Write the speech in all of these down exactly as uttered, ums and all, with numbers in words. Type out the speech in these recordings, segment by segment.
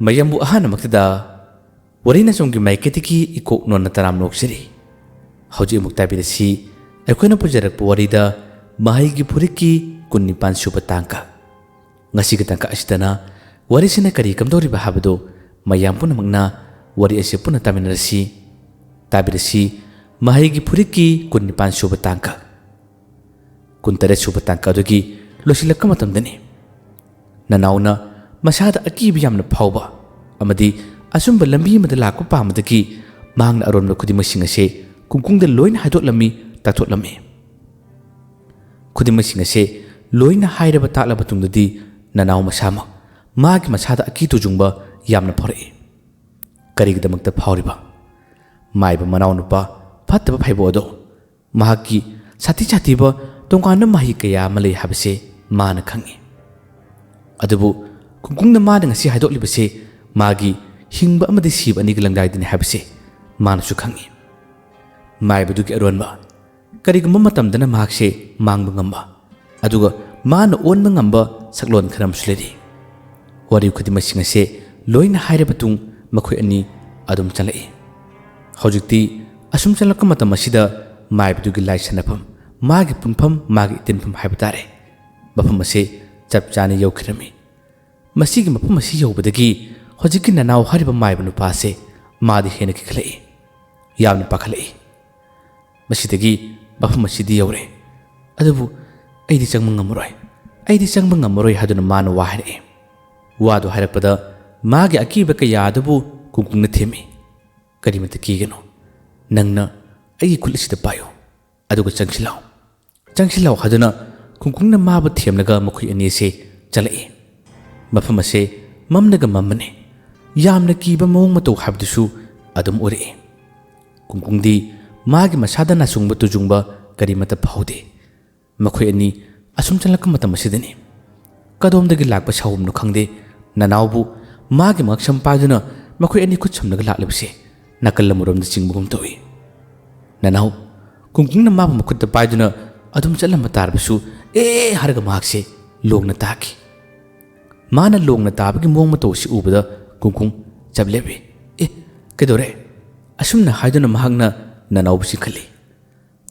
ꯃꯌꯥꯝꯕꯨ ꯑꯍꯥꯟꯕꯃꯛꯇꯗ ꯋꯥꯔꯤ ꯅꯆꯨꯝꯒꯤ ꯃꯥꯏꯀꯩꯗꯒꯤ ꯏꯀꯣꯛ ꯅꯣꯟꯅ ꯇꯔꯥꯝꯅ ꯑꯣꯛꯆꯔꯤ꯫ ꯍꯧꯖꯤꯛ ꯑꯃꯨꯛ ꯇꯥꯕꯤꯔꯁꯤ ꯑꯩꯈꯣꯏꯅ ꯄꯨꯖꯔꯛꯄ ꯋꯥꯔꯤꯗ ꯃꯍꯩꯒꯤ ꯐꯨꯔꯤꯠꯀꯤ ꯀꯨꯟꯅꯤꯄꯥꯟ ꯁꯨꯕ ꯇꯥꯡꯀꯛ꯫ ꯉꯁꯤꯒꯤ ꯇꯥꯡꯀꯛ ꯑꯁꯤꯗꯅ ꯋꯥꯔꯤꯁꯤꯅ ꯀꯔꯤ ꯀꯝꯗꯧꯔꯤꯕ ꯍꯥꯏꯕꯗꯨ ꯃꯌꯥꯝ ꯄꯨꯝꯅꯃꯛꯅ ꯋꯥꯔꯤ ꯑꯁꯤ ꯄꯨꯟꯅ ꯇꯥꯃꯤꯟꯅꯔꯁꯤ꯫ ꯇꯥꯕꯤꯔꯁꯤ ꯃꯍꯩꯒꯤ ꯐꯨꯔꯤꯠꯀꯤ ꯀꯨꯟꯅꯤꯄꯥꯟ ꯁꯨꯕ ꯇꯥꯡꯀꯛ꯫ ꯀꯨꯟꯇꯔꯦꯠ ꯁꯨꯕ ꯇꯥꯡꯀꯛ ꯑꯗꯨꯒꯤ ꯂꯣꯏꯁꯤꯜꯂꯛꯄ ꯃꯇꯝꯗꯅꯤ꯫ ꯅꯅꯥꯎꯅ ꯃꯁꯥꯗ ꯑꯀꯤꯕ ꯌꯥꯝꯅ ꯐꯥꯎꯕ ꯑꯃꯗꯤ ꯑꯆꯨꯝꯕ ꯂꯝꯕꯤ ꯑꯃꯗ ꯂꯥꯛꯄ ꯄꯥꯝꯕꯗꯒꯤ ꯃꯍꯥꯛꯅ ꯑꯔꯣꯟꯕ ꯈꯨꯗꯤꯡꯃꯛꯁꯤꯡ ꯑꯁꯦ ꯀꯨꯡꯀꯨꯡꯗ ꯂꯣꯏꯅ ꯍꯥꯏꯗꯣꯛꯂꯝꯃꯤ, ꯇꯥꯛꯊꯣꯛꯂꯝꯃꯤ꯫ ꯈꯨꯗꯤꯡꯃꯛꯁꯤꯡ ꯑꯁꯦ ꯂꯣꯏꯅ ꯍꯥꯏꯔꯕ ꯇꯥꯛꯂꯕ ꯇꯨꯡꯗꯗꯤ ꯅꯅꯥꯎ ꯃꯁꯥꯃꯛ ꯃꯥꯒꯤ ꯃꯁꯥꯗ ꯑꯀꯤ ꯇꯨꯖꯨꯡꯕ ꯌꯥꯝꯅ ꯐꯥꯎꯔꯛꯏ꯫ ꯀꯔꯤꯒꯤꯗꯃꯛꯇ ꯐꯥꯎꯔꯤꯕ? ꯃꯥꯏꯕ ꯃꯅꯥꯎꯅꯨꯄꯥ ꯐꯠꯇꯕ ꯐꯩꯕꯣꯛ ꯑꯗꯣ ꯃꯍꯥꯛꯀꯤ ꯁꯥꯊꯤ ꯁꯥꯊꯤꯕ ꯇꯣꯉꯥꯟꯕ ꯃꯍꯩ ꯀꯌꯥ ꯑꯃ ꯂꯩ ꯍꯥꯏꯕꯁꯦ ꯃꯥꯅ ꯈꯪꯏ꯫ ꯑꯗꯨꯕꯨ ꯀꯨꯡꯀꯨꯡꯅ ꯃꯥꯅ ꯉꯁꯤ ꯍꯥꯏꯗꯣꯛꯂꯤꯕꯁꯦ ꯃꯥꯒꯤ ꯍꯤꯡꯕ ꯑꯃꯗꯤ ꯁꯤꯕ ꯑꯅꯤꯒꯤ ꯂꯪꯗꯥꯏꯗꯅꯤ ꯍꯥꯏꯕꯁꯦ ꯃꯥꯅꯁꯨ ꯈꯪꯏ꯫ ꯃꯥꯏꯕꯗꯨꯒꯤ ꯑꯔꯣꯟꯕ ꯀꯔꯤꯒꯨꯝꯕ ꯃꯇꯝꯗꯅ ꯃꯍꯥꯛꯁꯦ ꯃꯥꯡꯕ ꯉꯝꯕ, ꯑꯗꯨꯒ ꯃꯥꯅ ꯑꯣꯟꯕ ꯉꯝꯕ ꯁꯛꯂꯣꯟ ꯈꯔ ꯑꯃꯁꯨ ꯂꯩꯔꯤ꯫ ꯋꯥꯔꯤ ꯈꯨꯗꯤꯡꯃꯛꯁꯤꯡ ꯑꯁꯦ ꯂꯣꯏꯅ ꯍꯥꯏꯔꯕ ꯇꯨꯡ ꯃꯈꯣꯏ ꯑꯅꯤ ꯑꯗꯨꯝ ꯆꯠꯂꯛꯏ꯫ ꯍꯧꯖꯤꯛꯇꯤ ꯑꯁꯨꯝ ꯆꯠꯂꯛꯄ ꯃꯇꯝ ꯑꯁꯤꯗ ꯃꯥꯏꯕꯗꯨꯒꯤ ꯂꯥꯏꯁꯟꯅꯐꯝ, ꯃꯥꯒꯤ ꯄꯨꯟꯐꯝ, ꯃꯥꯒꯤ ꯏꯇꯤꯟꯐꯝ ꯍꯥꯏꯕ ꯇꯥꯔꯦ, ꯃꯐꯝ ꯑꯁꯦ ꯆꯞ ꯆꯥꯅ ꯌꯧꯈꯤꯔꯝꯃꯤ꯫ ꯃꯁꯤꯒꯤ ꯃꯐꯝ ꯑꯁꯤ ꯌꯧꯕꯗꯒꯤ ꯍꯧꯖꯤꯛꯀꯤ ꯅꯅꯥꯎ ꯍꯥꯏꯔꯤꯕ ꯃꯥꯏꯕ ꯅꯨꯄꯥ ꯑꯁꯦ ꯃꯥꯗꯤ ꯍꯦꯟꯅ ꯀꯤꯈꯠꯂꯛꯏ, ꯌꯥꯝꯅ ꯄꯥꯈꯠꯂꯛꯏ꯫ ꯃꯁꯤꯗꯒꯤ ꯃꯐꯝ ꯑꯁꯤꯗꯤ ꯌꯧꯔꯦ, ꯑꯗꯨꯕꯨ ꯑꯩꯗꯤ ꯆꯪꯕ ꯉꯝꯃꯔꯣꯏ, ꯑꯩꯗꯤ ꯆꯪꯕ ꯉꯝꯃꯔꯣꯏ ꯍꯥꯏꯗꯨꯅ ꯃꯥꯅ ꯋꯥ ꯍꯥꯏꯔꯛꯏ꯫ ꯋꯥꯗꯨ ꯍꯥꯏꯔꯛꯄꯗ ꯃꯥꯒꯤ ꯑꯀꯤꯕ ꯀꯌꯥ ꯑꯗꯨꯕꯨ ꯀꯨꯡꯀꯨꯡꯅ ꯊꯦꯝꯃꯤ꯫ "ꯀꯔꯤꯃꯇ ꯀꯤꯒꯅꯨ, ꯅꯪꯅ ꯑꯩꯒꯤ ꯈꯨꯠ ꯑꯁꯤꯗ ꯄꯥꯏꯌꯨ, ꯑꯗꯨꯒ ꯆꯪꯁꯤꯜꯂꯛꯎ, ꯆꯪꯁꯤꯜꯂꯛꯎ" ꯍꯥꯏꯗꯨꯅ ꯀꯨꯡꯀꯨꯡꯅ ꯃꯥꯕꯨ ꯊꯦꯝꯂꯒ ꯃꯈꯣꯏ ꯑꯅꯤ ꯑꯁꯦ ꯆꯠꯂꯛꯏ꯫ ꯃꯐꯝ ꯑꯁꯦ ꯃꯝꯂꯒ ꯃꯝꯕꯅꯤ꯫ ꯌꯥꯝꯅ ꯀꯤꯕ ꯃꯑꯣꯡ ꯃꯇꯧ ꯍꯥꯏꯕꯗꯨꯁꯨ ꯑꯗꯨꯝ ꯑꯣꯏꯔꯛꯏ꯫ ꯀꯨꯡꯀꯨꯡꯗꯤ ꯃꯥꯒꯤ ꯃꯁꯥꯗ ꯅꯥꯆꯨꯡꯕ ꯇꯨꯖꯨꯡꯕ ꯀꯔꯤꯃꯠꯇ ꯐꯥꯎꯗꯦ꯫ ꯃꯈꯣꯏ ꯑꯅꯤ ꯑꯁꯨꯝ ꯆꯠꯂꯛꯄ ꯃꯇꯝ ꯑꯁꯤꯗꯅꯤ꯫ ꯀꯗꯣꯝꯗꯒꯤ ꯂꯥꯛꯄ ꯁꯥꯍꯨꯝꯅꯣ ꯈꯪꯗꯦ, ꯅꯅꯥꯎꯕꯨ ꯃꯥꯒꯤ ꯃꯉꯛꯁꯝ ꯄꯥꯏꯗꯨꯅ ꯃꯈꯣꯏ ꯑꯅꯤ ꯈꯨꯠ ꯁꯝꯅꯒ ꯂꯥꯛꯂꯤꯕꯁꯦ ꯅꯥꯀꯜ ꯑꯃꯔꯣꯝꯗ ꯆꯤꯡꯕꯒꯨꯝ ꯇꯧꯏ꯫ ꯅꯅꯥꯎ ꯀꯨꯡꯀꯨꯡꯅ ꯃꯥꯕꯨ ꯃꯈꯨꯠꯇ ꯄꯥꯏꯗꯨꯅ ꯑꯗꯨꯝ ꯆꯠꯂꯝꯕ ꯇꯥꯔꯕꯁꯨ, "ꯑꯦ" ꯍꯥꯏꯔꯒ ꯃꯍꯥꯛꯁꯦ ꯂꯣꯡꯅ ꯇꯥꯈꯤ꯫ ꯃꯥꯅ ꯂꯣꯡꯅ ꯇꯥꯕꯒꯤ ꯃꯑꯣꯡ ꯃꯇꯧ ꯑꯁꯤ ꯎꯕꯗ ꯀꯨꯡꯀꯨꯡ ꯆꯞ ꯂꯦꯞꯄꯤ꯫ "ꯑꯦ, ꯀꯩꯗꯧꯔꯦ?" ꯑꯁꯨꯝꯅ ꯍꯥꯏꯗꯨꯅ ꯃꯍꯥꯛꯅ ꯅꯅꯥꯎꯕꯨ ꯆꯤꯡꯈꯠꯂꯤ꯫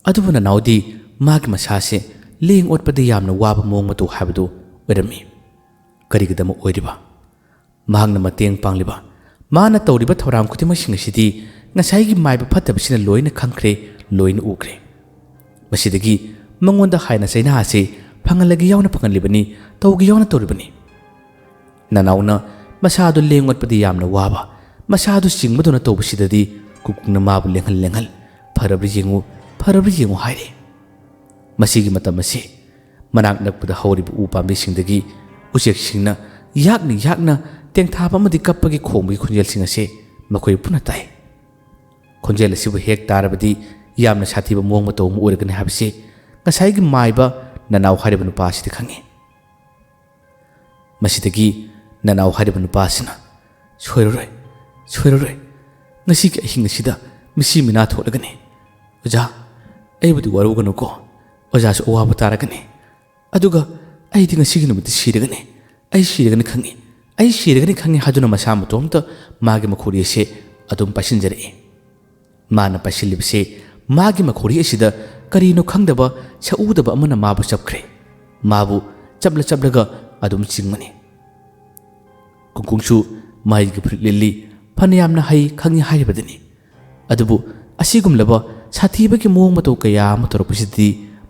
ꯑꯗꯨꯕꯨ ꯅꯅꯥꯎꯗꯤ ꯃꯥꯒꯤ ꯃꯁꯥꯁꯦ ꯂꯦꯡ ꯑꯣꯠꯄꯗ ꯌꯥꯝꯅ ꯋꯥꯕ ꯃꯑꯣꯡ ꯃꯇꯧ ꯍꯥꯏꯕꯗꯨ ꯑꯣꯏꯔꯝꯃꯤ꯫ ꯀꯔꯤꯒꯤꯗꯃꯛ ꯑꯣꯏꯔꯤꯕ? ꯃꯍꯥꯛꯅ ꯃꯇꯦꯡ ꯄꯥꯡꯂꯤꯕ, ꯃꯥꯅ ꯇꯧꯔꯤꯕ ꯊꯧꯔꯥꯡ ꯈꯨꯗꯤꯡꯃꯛꯁꯤꯡ ꯑꯁꯤꯗꯤ ꯉꯁꯥꯏꯒꯤ ꯃꯥꯏꯕ ꯐꯠꯇꯕꯁꯤꯅ ꯂꯣꯏꯅ ꯈꯪꯈ꯭ꯔꯦ, ꯂꯣꯏꯅ ꯎꯈ꯭ꯔꯦ꯫ ꯃꯁꯤꯗꯒꯤ ꯃꯉꯣꯟꯗ ꯍꯥꯏꯅ ꯆꯩꯅꯥ ꯑꯁꯤ ꯐꯪꯍꯜꯂꯒꯦ ꯌꯥꯎꯅ ꯐꯪꯍꯜꯂꯤꯕꯅꯤ, ꯇꯧꯒꯦ ꯌꯥꯎꯅ ꯇꯧꯔꯤꯕꯅꯤ꯫ ꯅꯅꯥꯎꯅ ꯃꯁꯥꯗꯨ ꯂꯦꯡ ꯑꯣꯠꯄꯗꯤ ꯌꯥꯝꯅ ꯋꯥꯕ, ꯃꯁꯥꯗꯨ ꯆꯤꯡꯕꯗꯧꯅ ꯇꯧꯕꯁꯤꯗꯗꯤ ꯀꯨꯀꯨꯡꯅ ꯃꯥꯕꯨ ꯂꯦꯡꯍꯜ ꯂꯦꯡꯍꯜ, "ꯐꯔꯕ꯭ꯔꯥ ꯌꯦꯡꯉꯨ, ꯐꯔꯕ꯭ꯔꯥ ꯌꯦꯡꯉꯨ" ꯍꯥꯏꯔꯦ꯫ ꯃꯁꯤꯒꯤ ꯃꯇꯝ ꯑꯁꯤ ꯃꯅꯥꯛ ꯅꯛꯄꯗ ꯍꯧꯔꯤꯕ ꯎ ꯄꯥꯝꯕꯤꯁꯤꯡꯗꯒꯤ ꯎꯆꯦꯛꯁꯤꯡꯅ ꯌꯥꯛꯅ ꯌꯥꯛꯅ ꯇꯦꯡꯊꯥꯕ ꯑꯃꯗꯤ ꯀꯞꯄꯒꯤ ꯈꯣꯡꯕꯒꯤ ꯈꯣꯟꯖꯦꯜꯁꯤꯡ ꯑꯁꯤ ꯃꯈꯣꯏ ꯄꯨꯟꯅ ꯇꯥꯏ꯫ ꯈꯣꯟꯖꯦꯜ ꯑꯁꯤꯕꯨ ꯍꯦꯛ ꯇꯥꯔꯕꯗꯤ ꯌꯥꯝꯅ ꯁꯥꯊꯤꯕ ꯃꯑꯣꯡ ꯃꯇꯧ ꯑꯃ ꯑꯣꯏꯔꯒꯅꯤ ꯍꯥꯏꯕꯁꯤ ꯉꯁꯥꯏꯒꯤ ꯃꯥꯏꯕ ꯅꯅꯥꯎ ꯍꯥꯏꯔꯤꯕ ꯅꯨꯄꯥ ꯑꯁꯤꯗꯤ ꯈꯪꯏ꯫ ꯃꯁꯤꯗꯒꯤ ꯅꯅꯥꯎ ꯍꯥꯏꯔꯤꯕ ꯅꯨꯄꯥ ꯑꯁꯤꯅ, "ꯁꯣꯏꯔꯔꯣꯏ, ꯁꯣꯏꯔꯔꯣꯏ꯫ ꯉꯁꯤꯒꯤ ꯑꯍꯤꯡ ꯑꯁꯤꯗ ꯃꯤꯁꯤ ꯃꯤꯅꯥ ꯊꯣꯛꯂꯒꯅꯤ꯫ ꯑꯣꯖꯥ, ꯑꯩꯕꯨꯗꯤ ꯋꯥꯔꯧꯒꯅꯨꯀꯣ꯫ ꯑꯣꯖꯥꯁꯨ ꯑꯋꯥꯕ ꯇꯥꯔꯒꯅꯤ꯫ ꯑꯗꯨꯒ ꯑꯩꯗꯤ ꯉꯁꯤꯒꯤ ꯅꯨꯃꯤꯠꯇ ꯁꯤꯔꯒꯅꯤ꯫ ꯑꯩ ꯁꯤꯔꯒꯅꯤ ꯈꯪꯏ꯫ ꯑꯩ ꯁꯤꯔꯒꯅꯤ ꯈꯪꯏ" ꯍꯥꯏꯗꯨꯅ ꯃꯁꯥ ꯃꯇꯣꯝꯇ ꯃꯥꯒꯤ ꯃꯈꯣꯔꯤ ꯑꯁꯤ ꯑꯗꯨꯝ ꯄꯥꯏꯁꯤꯟꯖꯔꯛꯏ꯫ ꯃꯥꯅ ꯄꯥꯏꯁꯤꯜꯂꯤꯕꯁꯤ ꯃꯥꯒꯤ ꯃꯈꯣꯔꯤ ꯑꯁꯤꯗ ꯀꯔꯤꯅꯣ ꯈꯪꯗꯕ ꯁꯛꯎꯗꯕ ꯑꯃꯅ ꯃꯥꯕꯨ ꯆꯞꯈ꯭ꯔꯦ꯫ ꯃꯥꯕꯨ ꯆꯞꯂ ꯆꯞꯂꯒ ꯑꯗꯨꯝ ꯆꯤꯡꯕꯅꯤ꯫ ꯀꯨꯡꯀꯨꯡꯁꯨ ꯃꯍꯩꯒꯤ ꯐꯨꯔꯤꯠ ꯂꯤꯠꯂꯤ, ꯐꯅꯌꯥꯝꯅ ꯍꯩ ꯈꯪꯉꯤ ꯍꯥꯏꯔꯤꯕꯗꯨꯅꯤ꯫ ꯑꯗꯨꯕꯨ ꯑꯁꯤꯒꯨꯝꯂꯕ ꯁꯥꯊꯤꯕꯒꯤ ꯃꯑꯣꯡ ꯃꯇꯧ ꯀꯌꯥ ꯑꯃ ꯇꯧꯔꯛꯄꯁꯤꯗꯤ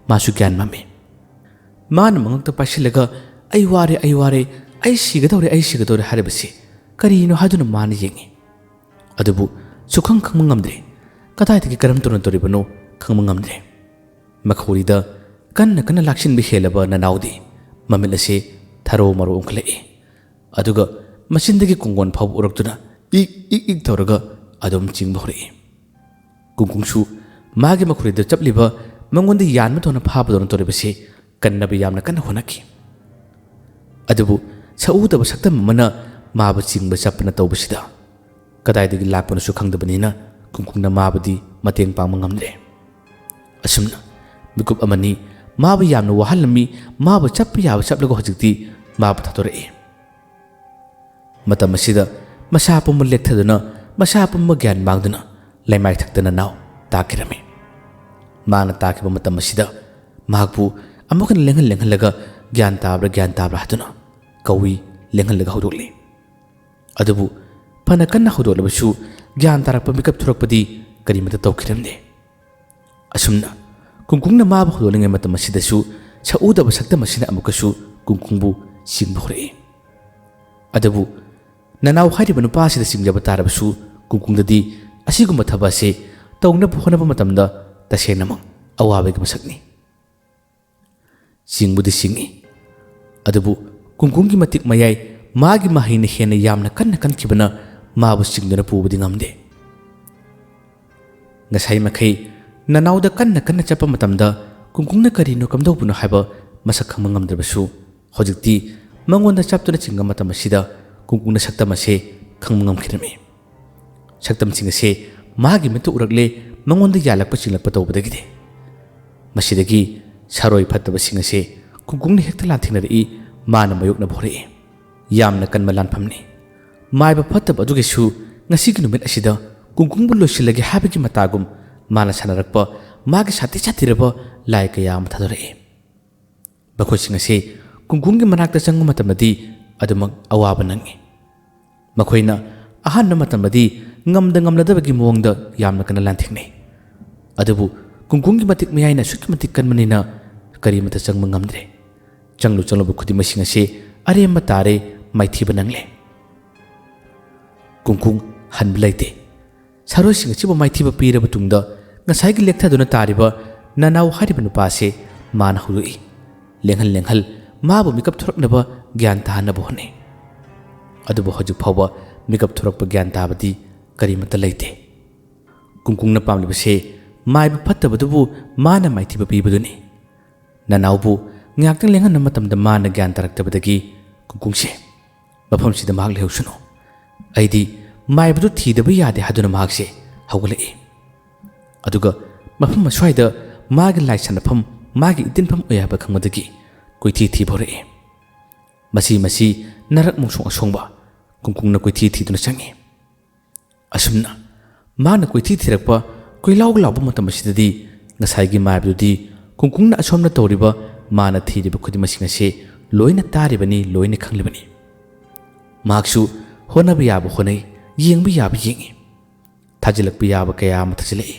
ꯃꯥꯁꯨ ꯒ꯭ꯌꯥꯟ ꯃꯝꯃꯤ꯫ ꯃꯥꯅ ꯃꯉꯛꯇ ꯄꯥꯏꯁꯤꯜꯂꯒ, "ꯑꯩ ꯋꯥꯔꯦ, ꯑꯩ ꯋꯥꯔꯦ, ꯑꯩ ꯁꯤꯒꯗꯧꯔꯦ, ꯑꯩ ꯁꯤꯒꯗꯧꯔꯦ" ꯍꯥꯏꯔꯤꯕꯁꯤ ꯀꯔꯤꯅꯣ ꯍꯥꯏꯗꯨꯅ ꯃꯥꯅ ꯌꯦꯡꯉꯤ꯫ ꯑꯗꯨꯕꯨ ꯁꯨꯈꯪ ꯈꯪꯕ ꯉꯝꯗ꯭ꯔꯦ꯫ ꯀꯗꯥꯏꯗꯒꯤ ꯀꯔꯝ ꯇꯧꯅ ꯇꯧꯔꯤꯕꯅꯣ ꯈꯪꯕ ꯉꯝꯗ꯭ꯔꯦ꯫ ꯃꯈꯧꯔꯤꯗ ꯀꯟꯅ ꯀꯟꯅ ꯂꯥꯛꯁꯤꯟꯕ ꯍꯦꯜꯂꯕ ꯅꯅꯥꯎꯗꯤ ꯃꯃꯤꯠ ꯑꯁꯤ ꯊꯔꯣ ꯃꯔꯣ ꯑꯣꯟꯈꯠꯂꯛꯏ꯫ ꯑꯗꯨꯒ ꯃꯆꯤꯟꯗꯒꯤ ꯀꯣꯡꯒꯣꯟ ꯐꯥꯎꯕ ꯎꯔꯛꯇꯨꯅ ꯏꯛ ꯏꯛ ꯏꯛ ꯇꯧꯔꯒ ꯑꯗꯨꯝ ꯆꯤꯡꯕ ꯍꯧꯔꯛꯏ꯫ ꯀꯨꯡꯀꯨꯡꯁꯨ ꯃꯥꯒꯤ ꯃꯈꯧꯔꯤꯗ ꯆꯞꯂꯤꯕ ꯃꯉꯣꯟꯗ ꯌꯥꯟꯕ ꯊꯧꯅ ꯐꯥꯕꯗꯧꯅ ꯇꯧꯔꯤꯕꯁꯤ ꯀꯟꯅꯕ ꯌꯥꯝꯅ ꯀꯟꯅ ꯍꯣꯠꯅꯈꯤ꯫ ꯑꯗꯨꯕꯨ ꯁꯛꯎꯗꯕ ꯁꯛꯇꯝ ꯑꯃꯅ ꯃꯥꯕꯨ ꯆꯤꯡꯕ ꯆꯞꯄꯅ ꯇꯧꯕꯁꯤꯗ ꯀꯗꯥꯏꯗꯒꯤ ꯂꯥꯛꯄꯅꯣꯁꯨ ꯈꯪꯗꯕꯅꯤꯅ ꯀꯨꯡꯀꯨꯡꯅ ꯃꯥꯕꯨꯗꯤ ꯃꯇꯦꯡ ꯄꯥꯡꯕ ꯉꯝꯗ꯭ꯔꯦ꯫ ꯑꯁꯨꯝꯅ ꯃꯤꯀꯨꯞ ꯑꯃꯅꯤ ꯃꯥꯕꯨ ꯌꯥꯝꯅ ꯋꯥꯍꯜꯂꯝꯃꯤ, ꯃꯥꯕꯨ ꯆꯞꯄ ꯌꯥꯕ ꯆꯞꯂꯒ ꯍꯧꯖꯤꯛꯇꯤ ꯃꯥꯕꯨ ꯊꯥꯗꯣꯔꯛꯏ꯫ ꯃꯇꯝ ꯑꯁꯤꯗ ꯃꯁꯥ ꯄꯨꯝꯕ ꯂꯦꯛꯊꯗꯨꯅ, ꯃꯁꯥ ꯄꯨꯝꯕ ꯒ꯭ꯌꯥꯟ ꯃꯥꯡꯗꯨꯅ ꯂꯩꯃꯥꯏ ꯊꯛꯇ ꯅꯅꯥꯎ ꯇꯥꯈꯤꯔꯝꯃꯤ꯫ ꯃꯥꯅ ꯇꯥꯈꯤꯕ ꯃꯇꯝ ꯑꯁꯤꯗ ꯃꯍꯥꯛꯄꯨ ꯑꯃꯨꯛ ꯍꯟꯅ ꯂꯦꯡꯍꯟ ꯂꯦꯡꯍꯜꯂꯒ ꯒ꯭ꯌꯥꯟ ꯇꯥꯕ꯭ꯔꯥ, ꯒ꯭ꯌꯥꯟ ꯇꯥꯕ꯭ꯔꯥ ꯍꯥꯏꯗꯨꯅ ꯀꯧꯏ, ꯂꯦꯡꯍꯜꯂꯒ ꯍꯧꯗꯣꯛꯂꯤ꯫ ꯑꯗꯨꯕꯨ ꯐꯅ ꯀꯟꯅ ꯍꯧꯗꯣꯛꯂꯕꯁꯨ ꯒ꯭ꯌꯥꯟ ꯇꯥꯔꯛꯄ ꯃꯤꯀꯞ ꯊꯣꯔꯛꯄꯗꯤ ꯀꯔꯤꯃꯠꯇ ꯇꯧꯈꯤꯔꯝꯗꯦ꯫ ꯑꯁꯨꯝꯅ ꯀꯨꯡꯀꯨꯡꯅ ꯃꯥꯕꯨ ꯍꯧꯗꯣꯛꯂꯤꯉꯩ ꯃꯇꯝ ꯑꯁꯤꯗꯁꯨ ꯁꯛꯎꯗꯕ ꯁꯛꯇꯝ ꯑꯁꯤꯅ ꯑꯃꯨꯛꯀꯁꯨ ꯀꯨꯡꯀꯨꯡꯕꯨ ꯆꯤꯡꯕ ꯍꯧꯔꯛꯏ꯫ ꯑꯗꯨꯕꯨ ꯅꯅꯥꯎ ꯍꯥꯏꯔꯤꯕ ꯅꯨꯄꯥ ꯑꯁꯤꯗ ꯆꯤꯡꯖꯕ ꯇꯥꯔꯕꯁꯨ ꯀꯨꯡꯀꯨꯡꯗꯗꯤ ꯑꯁꯤꯒꯨꯝꯕ ꯊꯕꯛ ꯑꯁꯤ ꯇꯧꯅꯕ ꯍꯣꯠꯅꯕ ꯃꯇꯝꯗ ꯇꯁꯦꯡꯅꯃꯛ ꯑꯋꯥꯕꯒꯤ ꯃꯁꯛꯅꯤ꯫ ꯆꯤꯡꯕꯨꯗꯤ ꯆꯤꯡꯏ, ꯑꯗꯨꯕꯨ ꯀꯨꯡꯀꯨꯡꯒꯤ ꯃꯇꯤꯛ ꯃꯌꯥꯏ ꯃꯥꯒꯤ ꯃꯍꯩꯅ ꯍꯦꯟꯅ ꯌꯥꯝꯅ ꯀꯟꯅ ꯀꯟꯈꯤꯕꯅ ꯃꯥꯕꯨ ꯆꯤꯡꯗꯨꯅ ꯄꯨꯕꯗꯤ ꯉꯝꯗꯦ꯫ ꯉꯁꯥꯏ ꯃꯈꯩ ꯅꯅꯥꯎꯗ ꯀꯟꯅ ꯀꯟꯅ ꯆꯠꯄ ꯃꯇꯝꯗ ꯀꯨꯡꯀꯨꯡꯅ ꯀꯔꯤꯅꯣ ꯀꯝꯗꯧꯕꯅꯣ ꯍꯥꯏꯕ ꯃꯁꯛ ꯈꯪꯕ ꯉꯝꯗ꯭ꯔꯕꯁꯨ, ꯍꯧꯖꯤꯛꯇꯤ ꯃꯉꯣꯟꯗ ꯆꯞꯇꯨꯅ ꯆꯤꯡꯕ ꯃꯇꯝ ꯑꯁꯤꯗ ꯀꯨꯡꯀꯨꯡꯅ ꯁꯛꯇꯝ ꯑꯁꯦ ꯈꯪꯕ ꯉꯝꯈꯤꯔꯝꯃꯤ꯫ ꯁꯛꯇꯝꯁꯤꯡ ꯑꯁꯦ ꯃꯥꯒꯤ ꯃꯤꯠꯇ ꯎꯔꯛꯂꯦ, ꯃꯉꯣꯟꯗ ꯌꯥꯜꯂꯛꯄ ꯆꯤꯡꯂꯛꯄ ꯇꯧꯕꯗꯒꯤꯗꯤ꯫ ꯃꯁꯤꯗꯒꯤ ꯁꯥꯔꯣꯏ ꯐꯠꯇꯕꯁꯤꯡ ꯑꯁꯦ ꯀꯨꯡꯀꯨꯡꯅ ꯍꯦꯛꯇ ꯂꯥꯟꯊꯦꯡꯅꯔꯛꯏ, ꯃꯥꯅ ꯃꯥꯌꯣꯛꯅꯕ ꯍꯧꯔꯛꯏ꯫ ꯌꯥꯝꯅ ꯀꯟꯕ ꯂꯥꯟꯐꯝꯅꯤ꯫ ꯃꯥꯏꯕ ꯐꯠꯇꯕ ꯑꯗꯨꯒꯤꯁꯨ ꯉꯁꯤꯒꯤ ꯅꯨꯃꯤꯠ ꯑꯁꯤꯗ ꯀꯨꯡꯀꯨꯡꯕꯨ ꯂꯣꯏꯁꯤꯜꯂꯒꯦ ꯍꯥꯏꯕꯒꯤ ꯃꯇꯥꯒꯨꯝ ꯃꯥꯅ ꯁꯥꯟꯅꯔꯛꯄ ꯃꯥꯒꯤ ꯁꯥꯊꯤ ꯁꯥꯊꯤꯔꯕ ꯂꯥꯏ ꯀꯌꯥ ꯑꯃ ꯊꯥꯗꯣꯔꯛꯏ꯫ ꯃꯈꯣꯏꯁꯤꯡ ꯑꯁꯤ ꯀꯨꯡꯀꯨꯡꯒꯤ ꯃꯅꯥꯛꯇ ꯆꯪꯕ ꯃꯇꯝꯗꯗꯤ ꯑꯗꯨꯃꯛ ꯑꯋꯥꯕ ꯅꯪꯏ꯫ ꯃꯈꯣꯏꯅ ꯑꯍꯥꯟꯕ ꯃꯇꯝꯗꯗꯤ ꯉꯝꯗ ꯉꯝꯅꯗꯕꯒꯤ ꯃꯑꯣꯡꯗ ꯌꯥꯝꯅ ꯀꯟꯅ ꯂꯥꯟꯊꯦꯡꯅꯩ꯫ ꯑꯗꯨꯕꯨ ꯀꯨꯡꯀꯨꯡꯒꯤ ꯃꯇꯤꯛ ꯃꯌꯥꯏꯅ ꯑꯁꯨꯛꯀꯤ ꯃꯇꯤꯛ ꯀꯟꯕꯅꯤꯅ ꯀꯔꯤꯃꯠꯇ ꯆꯪꯕ ꯉꯝꯗ꯭ꯔꯦ꯫ ꯆꯪꯂꯨ ꯆꯪꯂꯨꯕ ꯈꯨꯗꯤꯡꯃꯛꯁꯤꯡ ꯑꯁꯤ ꯑꯔꯦꯝꯕ ꯇꯥꯔꯦ, ꯃꯥꯏꯊꯤꯕ ꯅꯪꯂꯦ꯫ ꯀꯨꯡꯀꯨꯡ ꯍꯟꯕ ꯂꯩꯇꯦ꯫ ꯁꯥꯔꯣꯏꯁꯤꯡ ꯑꯁꯤꯕꯨ ꯃꯥꯏꯊꯤꯕ ꯄꯤꯔꯕ ꯇꯨꯡꯗ ꯉꯁꯥꯏꯒꯤ ꯂꯦꯛꯊꯗꯨꯅ ꯇꯥꯔꯤꯕ ꯅꯅꯥꯎ ꯍꯥꯏꯔꯤꯕ ꯅꯨꯄꯥ ꯑꯁꯤ ꯃꯥꯅ ꯍꯧꯗꯣꯛꯏ꯫ ꯂꯦꯡꯍꯜ ꯂꯦꯡꯍꯜ ꯃꯥꯕꯨ ꯃꯤꯀꯞ ꯊꯣꯔꯛꯅꯕ ꯒ꯭ꯌꯥꯟ ꯇꯥꯍꯟꯅꯕ ꯍꯣꯠꯅꯩ꯫ ꯑꯗꯨꯕꯨ ꯍꯧꯖꯤꯛ ꯐꯥꯎꯕ ꯃꯤꯀꯞ ꯊꯣꯔꯛꯄ ꯒ꯭ꯌꯥꯟ ꯇꯥꯕꯗꯤ ꯀꯔꯤꯃꯠꯇ ꯂꯩꯇꯦ꯫ ꯀꯨꯡꯀꯨꯡꯅ ꯄꯥꯝꯂꯤꯕꯁꯦ ꯃꯥꯏꯕ ꯐꯠꯇꯕꯗꯨꯕꯨ ꯃꯥꯅ ꯃꯥꯏꯊꯤꯕ ꯄꯤꯕꯗꯨꯅꯤ꯫ ꯅꯅꯥꯎꯕꯨ ꯉꯥꯏꯍꯥꯛꯇꯪ ꯂꯦꯡꯍꯟꯕ ꯃꯇꯝꯗ ꯃꯥꯅ ꯒ꯭ꯌꯥꯟ ꯇꯥꯔꯛꯇꯕꯗꯒꯤ ꯀꯨꯡꯀꯨꯡꯁꯦ ꯃꯐꯝꯁꯤꯗ ꯃꯍꯥꯛ ꯂꯩꯍꯧꯁꯅꯨ, ꯑꯩꯗꯤ ꯃꯥꯏꯕꯗꯨ ꯊꯤꯗꯕ ꯌꯥꯗꯦ ꯍꯥꯏꯗꯨꯅ ꯃꯍꯥꯛꯁꯦ ꯍꯧꯒꯠꯂꯛꯏ꯫ ꯑꯗꯨꯒ ꯃꯐꯝ ꯑꯁ꯭ꯋꯥꯏꯗ ꯃꯥꯒꯤ ꯂꯥꯏ ꯁꯥꯟꯅꯐꯝ, ꯃꯥꯒꯤ ꯏꯇꯤꯟꯐꯝ ꯑꯣꯏ ꯍꯥꯏꯕ ꯈꯪꯕꯗꯒꯤ ꯀꯣꯏꯊꯤ ꯊꯤꯕ ꯍꯧꯔꯛꯏ꯫ ꯃꯁꯤ, ꯃꯁꯤ ꯅꯔꯛ ꯃꯣꯡꯁꯣꯡ ꯑꯁꯣꯡꯕ, ꯀꯨꯡꯀꯨꯡꯅ ꯀꯣꯏꯊꯤ ꯊꯤꯗꯨꯅ ꯆꯪꯉꯤ꯫ ꯑꯁꯨꯝꯅ ꯃꯥꯅ ꯀꯣꯏꯊꯤ ꯊꯤꯔꯛꯄ, ꯀꯣꯏꯂꯥꯎ ꯂꯥꯎꯕ ꯃꯇꯝ ꯑꯁꯤꯗꯗꯤ ꯉꯁꯥꯏꯒꯤ ꯃꯥꯏꯕꯗꯨꯗꯤ ꯀꯨꯡꯀꯨꯡꯅ ꯑꯁꯣꯝꯅ ꯇꯧꯔꯤꯕ ꯃꯥꯅ ꯊꯤꯔꯤꯕ ꯈꯨꯗꯤꯡꯃꯛꯁꯤꯡ ꯑꯁꯤ ꯂꯣꯏꯅ ꯇꯥꯔꯤꯕꯅꯤ, ꯂꯣꯏꯅ ꯈꯪꯂꯤꯕꯅꯤ꯫ ꯃꯍꯥꯛꯁꯨ ꯍꯣꯠꯅꯕ ꯌꯥꯕ ꯍꯣꯠꯅꯩ, ꯌꯦꯡꯕ ꯌꯥꯕ ꯌꯦꯡꯉꯤ, ꯊꯥꯖꯤꯜꯂꯛꯄ ꯌꯥꯕ ꯀꯌꯥ ꯑꯃ ꯊꯥꯖꯤꯜꯂꯛꯏ꯫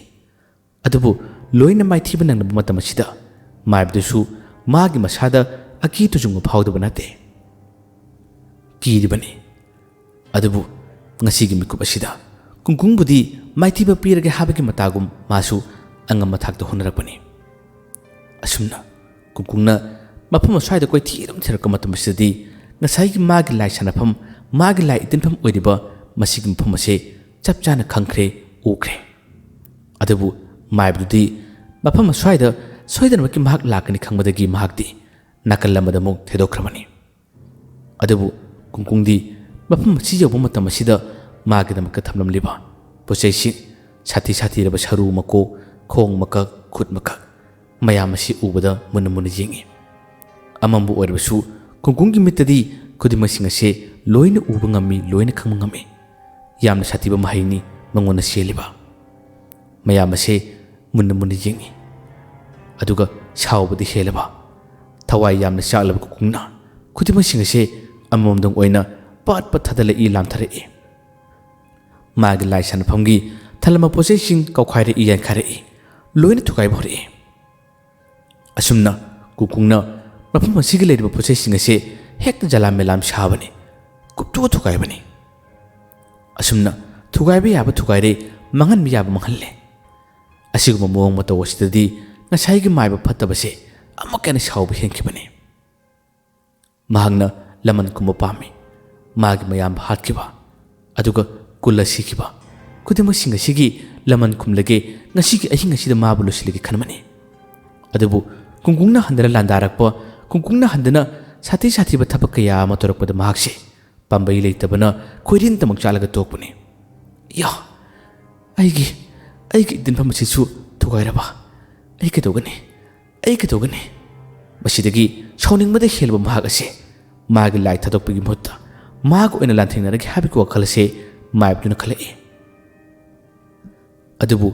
ꯑꯗꯨꯕꯨ ꯂꯣꯏꯅ ꯃꯥꯏꯊꯤꯕ ꯅꯪꯂꯕ ꯃꯇꯝ ꯑꯁꯤꯗ ꯃꯥꯏꯕꯗꯨꯁꯨ ꯃꯥꯒꯤ ꯃꯁꯥꯗ ꯑꯀꯤ ꯇꯨꯖꯨꯡꯕ ꯐꯥꯎꯗꯕ ꯅꯠꯇꯦ꯫ ꯀꯤꯔꯤꯕꯅꯤ꯫ ꯑꯗꯨꯕꯨ ꯉꯁꯤꯒꯤ ꯃꯤꯀꯨꯞ ꯑꯁꯤꯗ ꯀꯨꯡꯀꯨꯡꯕꯨꯗꯤ ꯃꯥꯏꯊꯤꯕ ꯄꯤꯔꯒꯦ ꯍꯥꯏꯕꯒꯤ ꯃꯇꯥꯒꯨꯝ ꯃꯥꯁꯨ ꯑꯉꯝꯕ ꯊꯥꯛꯇ ꯍꯣꯠꯅꯔꯛꯄꯅꯤ꯫ ꯑꯁꯨꯝꯅ ꯀꯨꯡꯀꯨꯡꯅ ꯃꯐꯝ ꯑꯁ꯭ꯋꯥꯏꯗ ꯀꯣꯏꯊꯤ ꯑꯗꯨꯝ ꯊꯤꯔꯛꯄ ꯃꯇꯝ ꯑꯁꯤꯗꯗꯤ ꯉꯁꯥꯏꯒꯤ ꯃꯥꯒꯤ ꯂꯥꯏ ꯁꯥꯟꯅꯐꯝ, ꯃꯥꯒꯤ ꯂꯥꯏ ꯏꯇꯤꯟꯐꯝ ꯑꯣꯏꯔꯤꯕ ꯃꯁꯤꯒꯤ ꯃꯐꯝ ꯑꯁꯤ ꯆꯞ ꯆꯥꯅ ꯈꯪꯈ꯭ꯔꯦ, ꯎꯈ꯭ꯔꯦ꯫ ꯑꯗꯨꯕꯨ ꯃꯥꯏꯕꯗꯨꯗꯤ ꯃꯐꯝ ꯑꯁ꯭ꯋꯥꯏꯗ ꯁꯣꯏꯗꯅꯃꯛꯀꯤ ꯃꯍꯥꯛ ꯂꯥꯛꯀꯅꯤ ꯈꯪꯕꯗꯒꯤ ꯃꯍꯥꯛꯇꯤ ꯅꯥꯀꯜ ꯑꯃꯗ ꯑꯃꯨꯛ ꯊꯩꯗꯣꯛꯈ꯭ꯔꯕꯅꯤ꯫ ꯑꯗꯨꯕꯨ ꯀꯨꯡꯀꯨꯡꯗꯤ ꯃꯐꯝ ꯑꯁꯤ ꯌꯧꯕ ꯃꯇꯝ ꯑꯁꯤꯗ ꯃꯥꯒꯤꯗꯃꯛꯇ ꯊꯝꯂꯝꯂꯤꯕ ꯄꯣꯠꯆꯩꯁꯤꯡ, ꯁꯥꯊꯤ ꯁꯥꯊꯤꯔꯕ ꯁꯔꯨ ꯃꯀꯣꯛ, ꯈꯣꯡ ꯃꯀꯛ, ꯈꯨꯠ ꯃꯀꯛ, ꯃꯌꯥꯝ ꯑꯁꯤ ꯎꯕꯗ ꯃꯨꯟꯅ ꯃꯨꯟꯅ ꯌꯦꯡꯉꯤ꯫ ꯑꯃꯝꯕ ꯑꯣꯏꯔꯕꯁꯨ ꯀꯨꯡꯀꯨꯡꯒꯤ ꯃꯤꯠꯇꯗꯤ ꯈꯨꯗꯤꯡꯃꯛꯁꯤꯡ ꯑꯁꯦ ꯂꯣꯏꯅ ꯎꯕ ꯉꯝꯃꯤ, ꯂꯣꯏꯅ ꯈꯪꯕ ꯉꯝꯃꯤ꯫ ꯌꯥꯝꯅ ꯁꯥꯊꯤꯕ ꯃꯍꯩꯅꯤ ꯃꯉꯣꯟꯗ ꯆꯦꯜꯂꯤꯕ꯫ ꯃꯌꯥꯝ ꯑꯁꯦ ꯃꯨꯟꯅ ꯃꯨꯟꯅ ꯌꯦꯡꯉꯤ꯫ ꯑꯗꯨꯒ ꯁꯥꯎꯕꯗꯤ ꯍꯦꯜꯂꯕ, ꯊꯋꯥꯏ ꯌꯥꯝꯅ ꯆꯥꯛꯂꯕ ꯀꯨꯡꯀꯨꯡꯅ ꯈꯨꯗꯤꯡꯃꯛꯁꯤꯡ ꯑꯁꯦ ꯑꯃꯃꯝꯗꯪ ꯑꯣꯏꯅ ꯄꯠ ꯄꯠ ꯊꯥꯗꯠꯂꯛꯏ, ꯂꯥꯝꯊꯔꯛꯏ꯫ ꯃꯥꯒꯤ ꯂꯥꯏ ꯁꯥꯟꯅꯐꯝꯒꯤ ꯊꯜꯂꯝꯕ ꯄꯣꯠꯆꯩꯁꯤꯡ ꯀꯧꯈꯥꯏꯔꯛꯏ, ꯌꯥꯟꯈꯥꯏꯔꯛꯏ, ꯂꯣꯏꯅ ꯊꯨꯒꯥꯏꯕ ꯍꯧꯔꯛꯏ꯫ ꯑꯁꯨꯝꯅ ꯀꯨꯡꯀꯨꯡꯅ ꯃꯐꯝ ꯑꯁꯤꯒꯤ ꯂꯩꯔꯤꯕ ꯄꯣꯠꯆꯩꯁꯤꯡ ꯑꯁꯦ ꯍꯦꯛꯇ ꯖꯂꯥꯝ ꯃꯦꯂꯥꯝ ꯁꯥꯕꯅꯤ, ꯀꯨꯞꯊꯣꯛꯑ ꯊꯨꯒꯥꯏꯕꯅꯤ꯫ ꯑꯁꯨꯝꯅ ꯊꯨꯒꯥꯏꯕ ꯌꯥꯕ ꯊꯨꯒꯥꯏꯔꯦ, ꯃꯥꯡꯍꯟꯕ ꯌꯥꯕ ꯃꯥꯡꯍꯜꯂꯦ꯫ ꯑꯁꯤꯒꯨꯝꯕ ꯃꯑꯣꯡ ꯃꯇꯧ ꯑꯁꯤꯗꯗꯤ ꯉꯁꯥꯏꯒꯤ ꯃꯥꯏꯕ ꯐꯠꯇꯕꯁꯦ ꯑꯃꯨꯛꯀ ꯍꯦꯟꯅ ꯁꯥꯎꯕ ꯍꯦꯟꯈꯤꯕꯅꯤ꯫ ꯃꯍꯥꯛꯅ ꯂꯃꯟ ꯈꯨꯝꯕ ꯄꯥꯝꯃꯤ꯫ ꯃꯥꯒꯤ ꯃꯌꯥꯝꯕ ꯍꯥꯠꯈꯤꯕ, ꯑꯗꯨꯒ ꯀꯨꯜꯂ ꯁꯤꯈꯤꯕ, ꯈꯨꯗꯤꯡꯃꯛꯁꯤꯡ ꯑꯁꯤꯒꯤ ꯂꯃꯟ ꯈꯨꯝꯂꯒꯦ, ꯉꯁꯤꯒꯤ ꯑꯍꯤꯡ ꯑꯁꯤꯗ ꯃꯥꯕꯨ ꯂꯣꯏꯁꯤꯜꯂꯒꯦ ꯈꯟꯕꯅꯤ꯫ ꯑꯗꯨꯕꯨ ꯀꯨꯡꯀꯨꯡꯅ ꯍꯟꯗꯅ ꯂꯥꯟꯗꯥꯔꯛꯄ, ꯀꯨꯡꯀꯨꯡꯅ ꯍꯟꯗꯅ ꯁꯥꯊꯤ ꯁꯥꯊꯤꯕ ꯊꯕꯛ ꯀꯌꯥ ꯑꯃ ꯇꯧꯔꯛꯄꯗ ꯃꯍꯥꯛꯁꯦ ꯄꯥꯝꯕꯩ ꯂꯩꯇꯕꯅ ꯈꯣꯏꯔꯤꯟꯇꯃꯛ ꯆꯥꯂꯒ ꯇꯣꯛꯄꯅꯤ꯫ ꯌꯥ! ꯑꯩꯒꯤ, ꯑꯩꯒꯤ ꯏꯇꯤꯟꯐꯝ ꯑꯁꯤꯁꯨ ꯊꯨꯒꯥꯏꯔꯕ? ꯑꯩ ꯀꯩꯗꯧꯒꯅꯤ? ꯑꯩ ꯀꯩꯗꯧꯒꯅꯤ? ꯃꯁꯤꯗꯒꯤ ꯁꯥꯎꯅꯤꯡꯕꯗ ꯍꯦꯜꯂꯕ ꯃꯍꯥꯛ ꯑꯁꯤ ꯃꯥꯒꯤ ꯂꯥꯏ ꯊꯥꯗꯣꯛꯄꯒꯤ ꯃꯍꯨꯠꯇ ꯃꯍꯥꯛ ꯑꯣꯏꯅ ꯂꯥꯟꯊꯦꯡꯅꯔꯒꯦ ꯍꯥꯏꯕꯒꯤ ꯋꯥꯈꯜ ꯑꯁꯦ ꯃꯥꯏꯕꯗꯨꯅ ꯈꯜꯂꯛꯏ꯫ ꯑꯗꯨꯕꯨ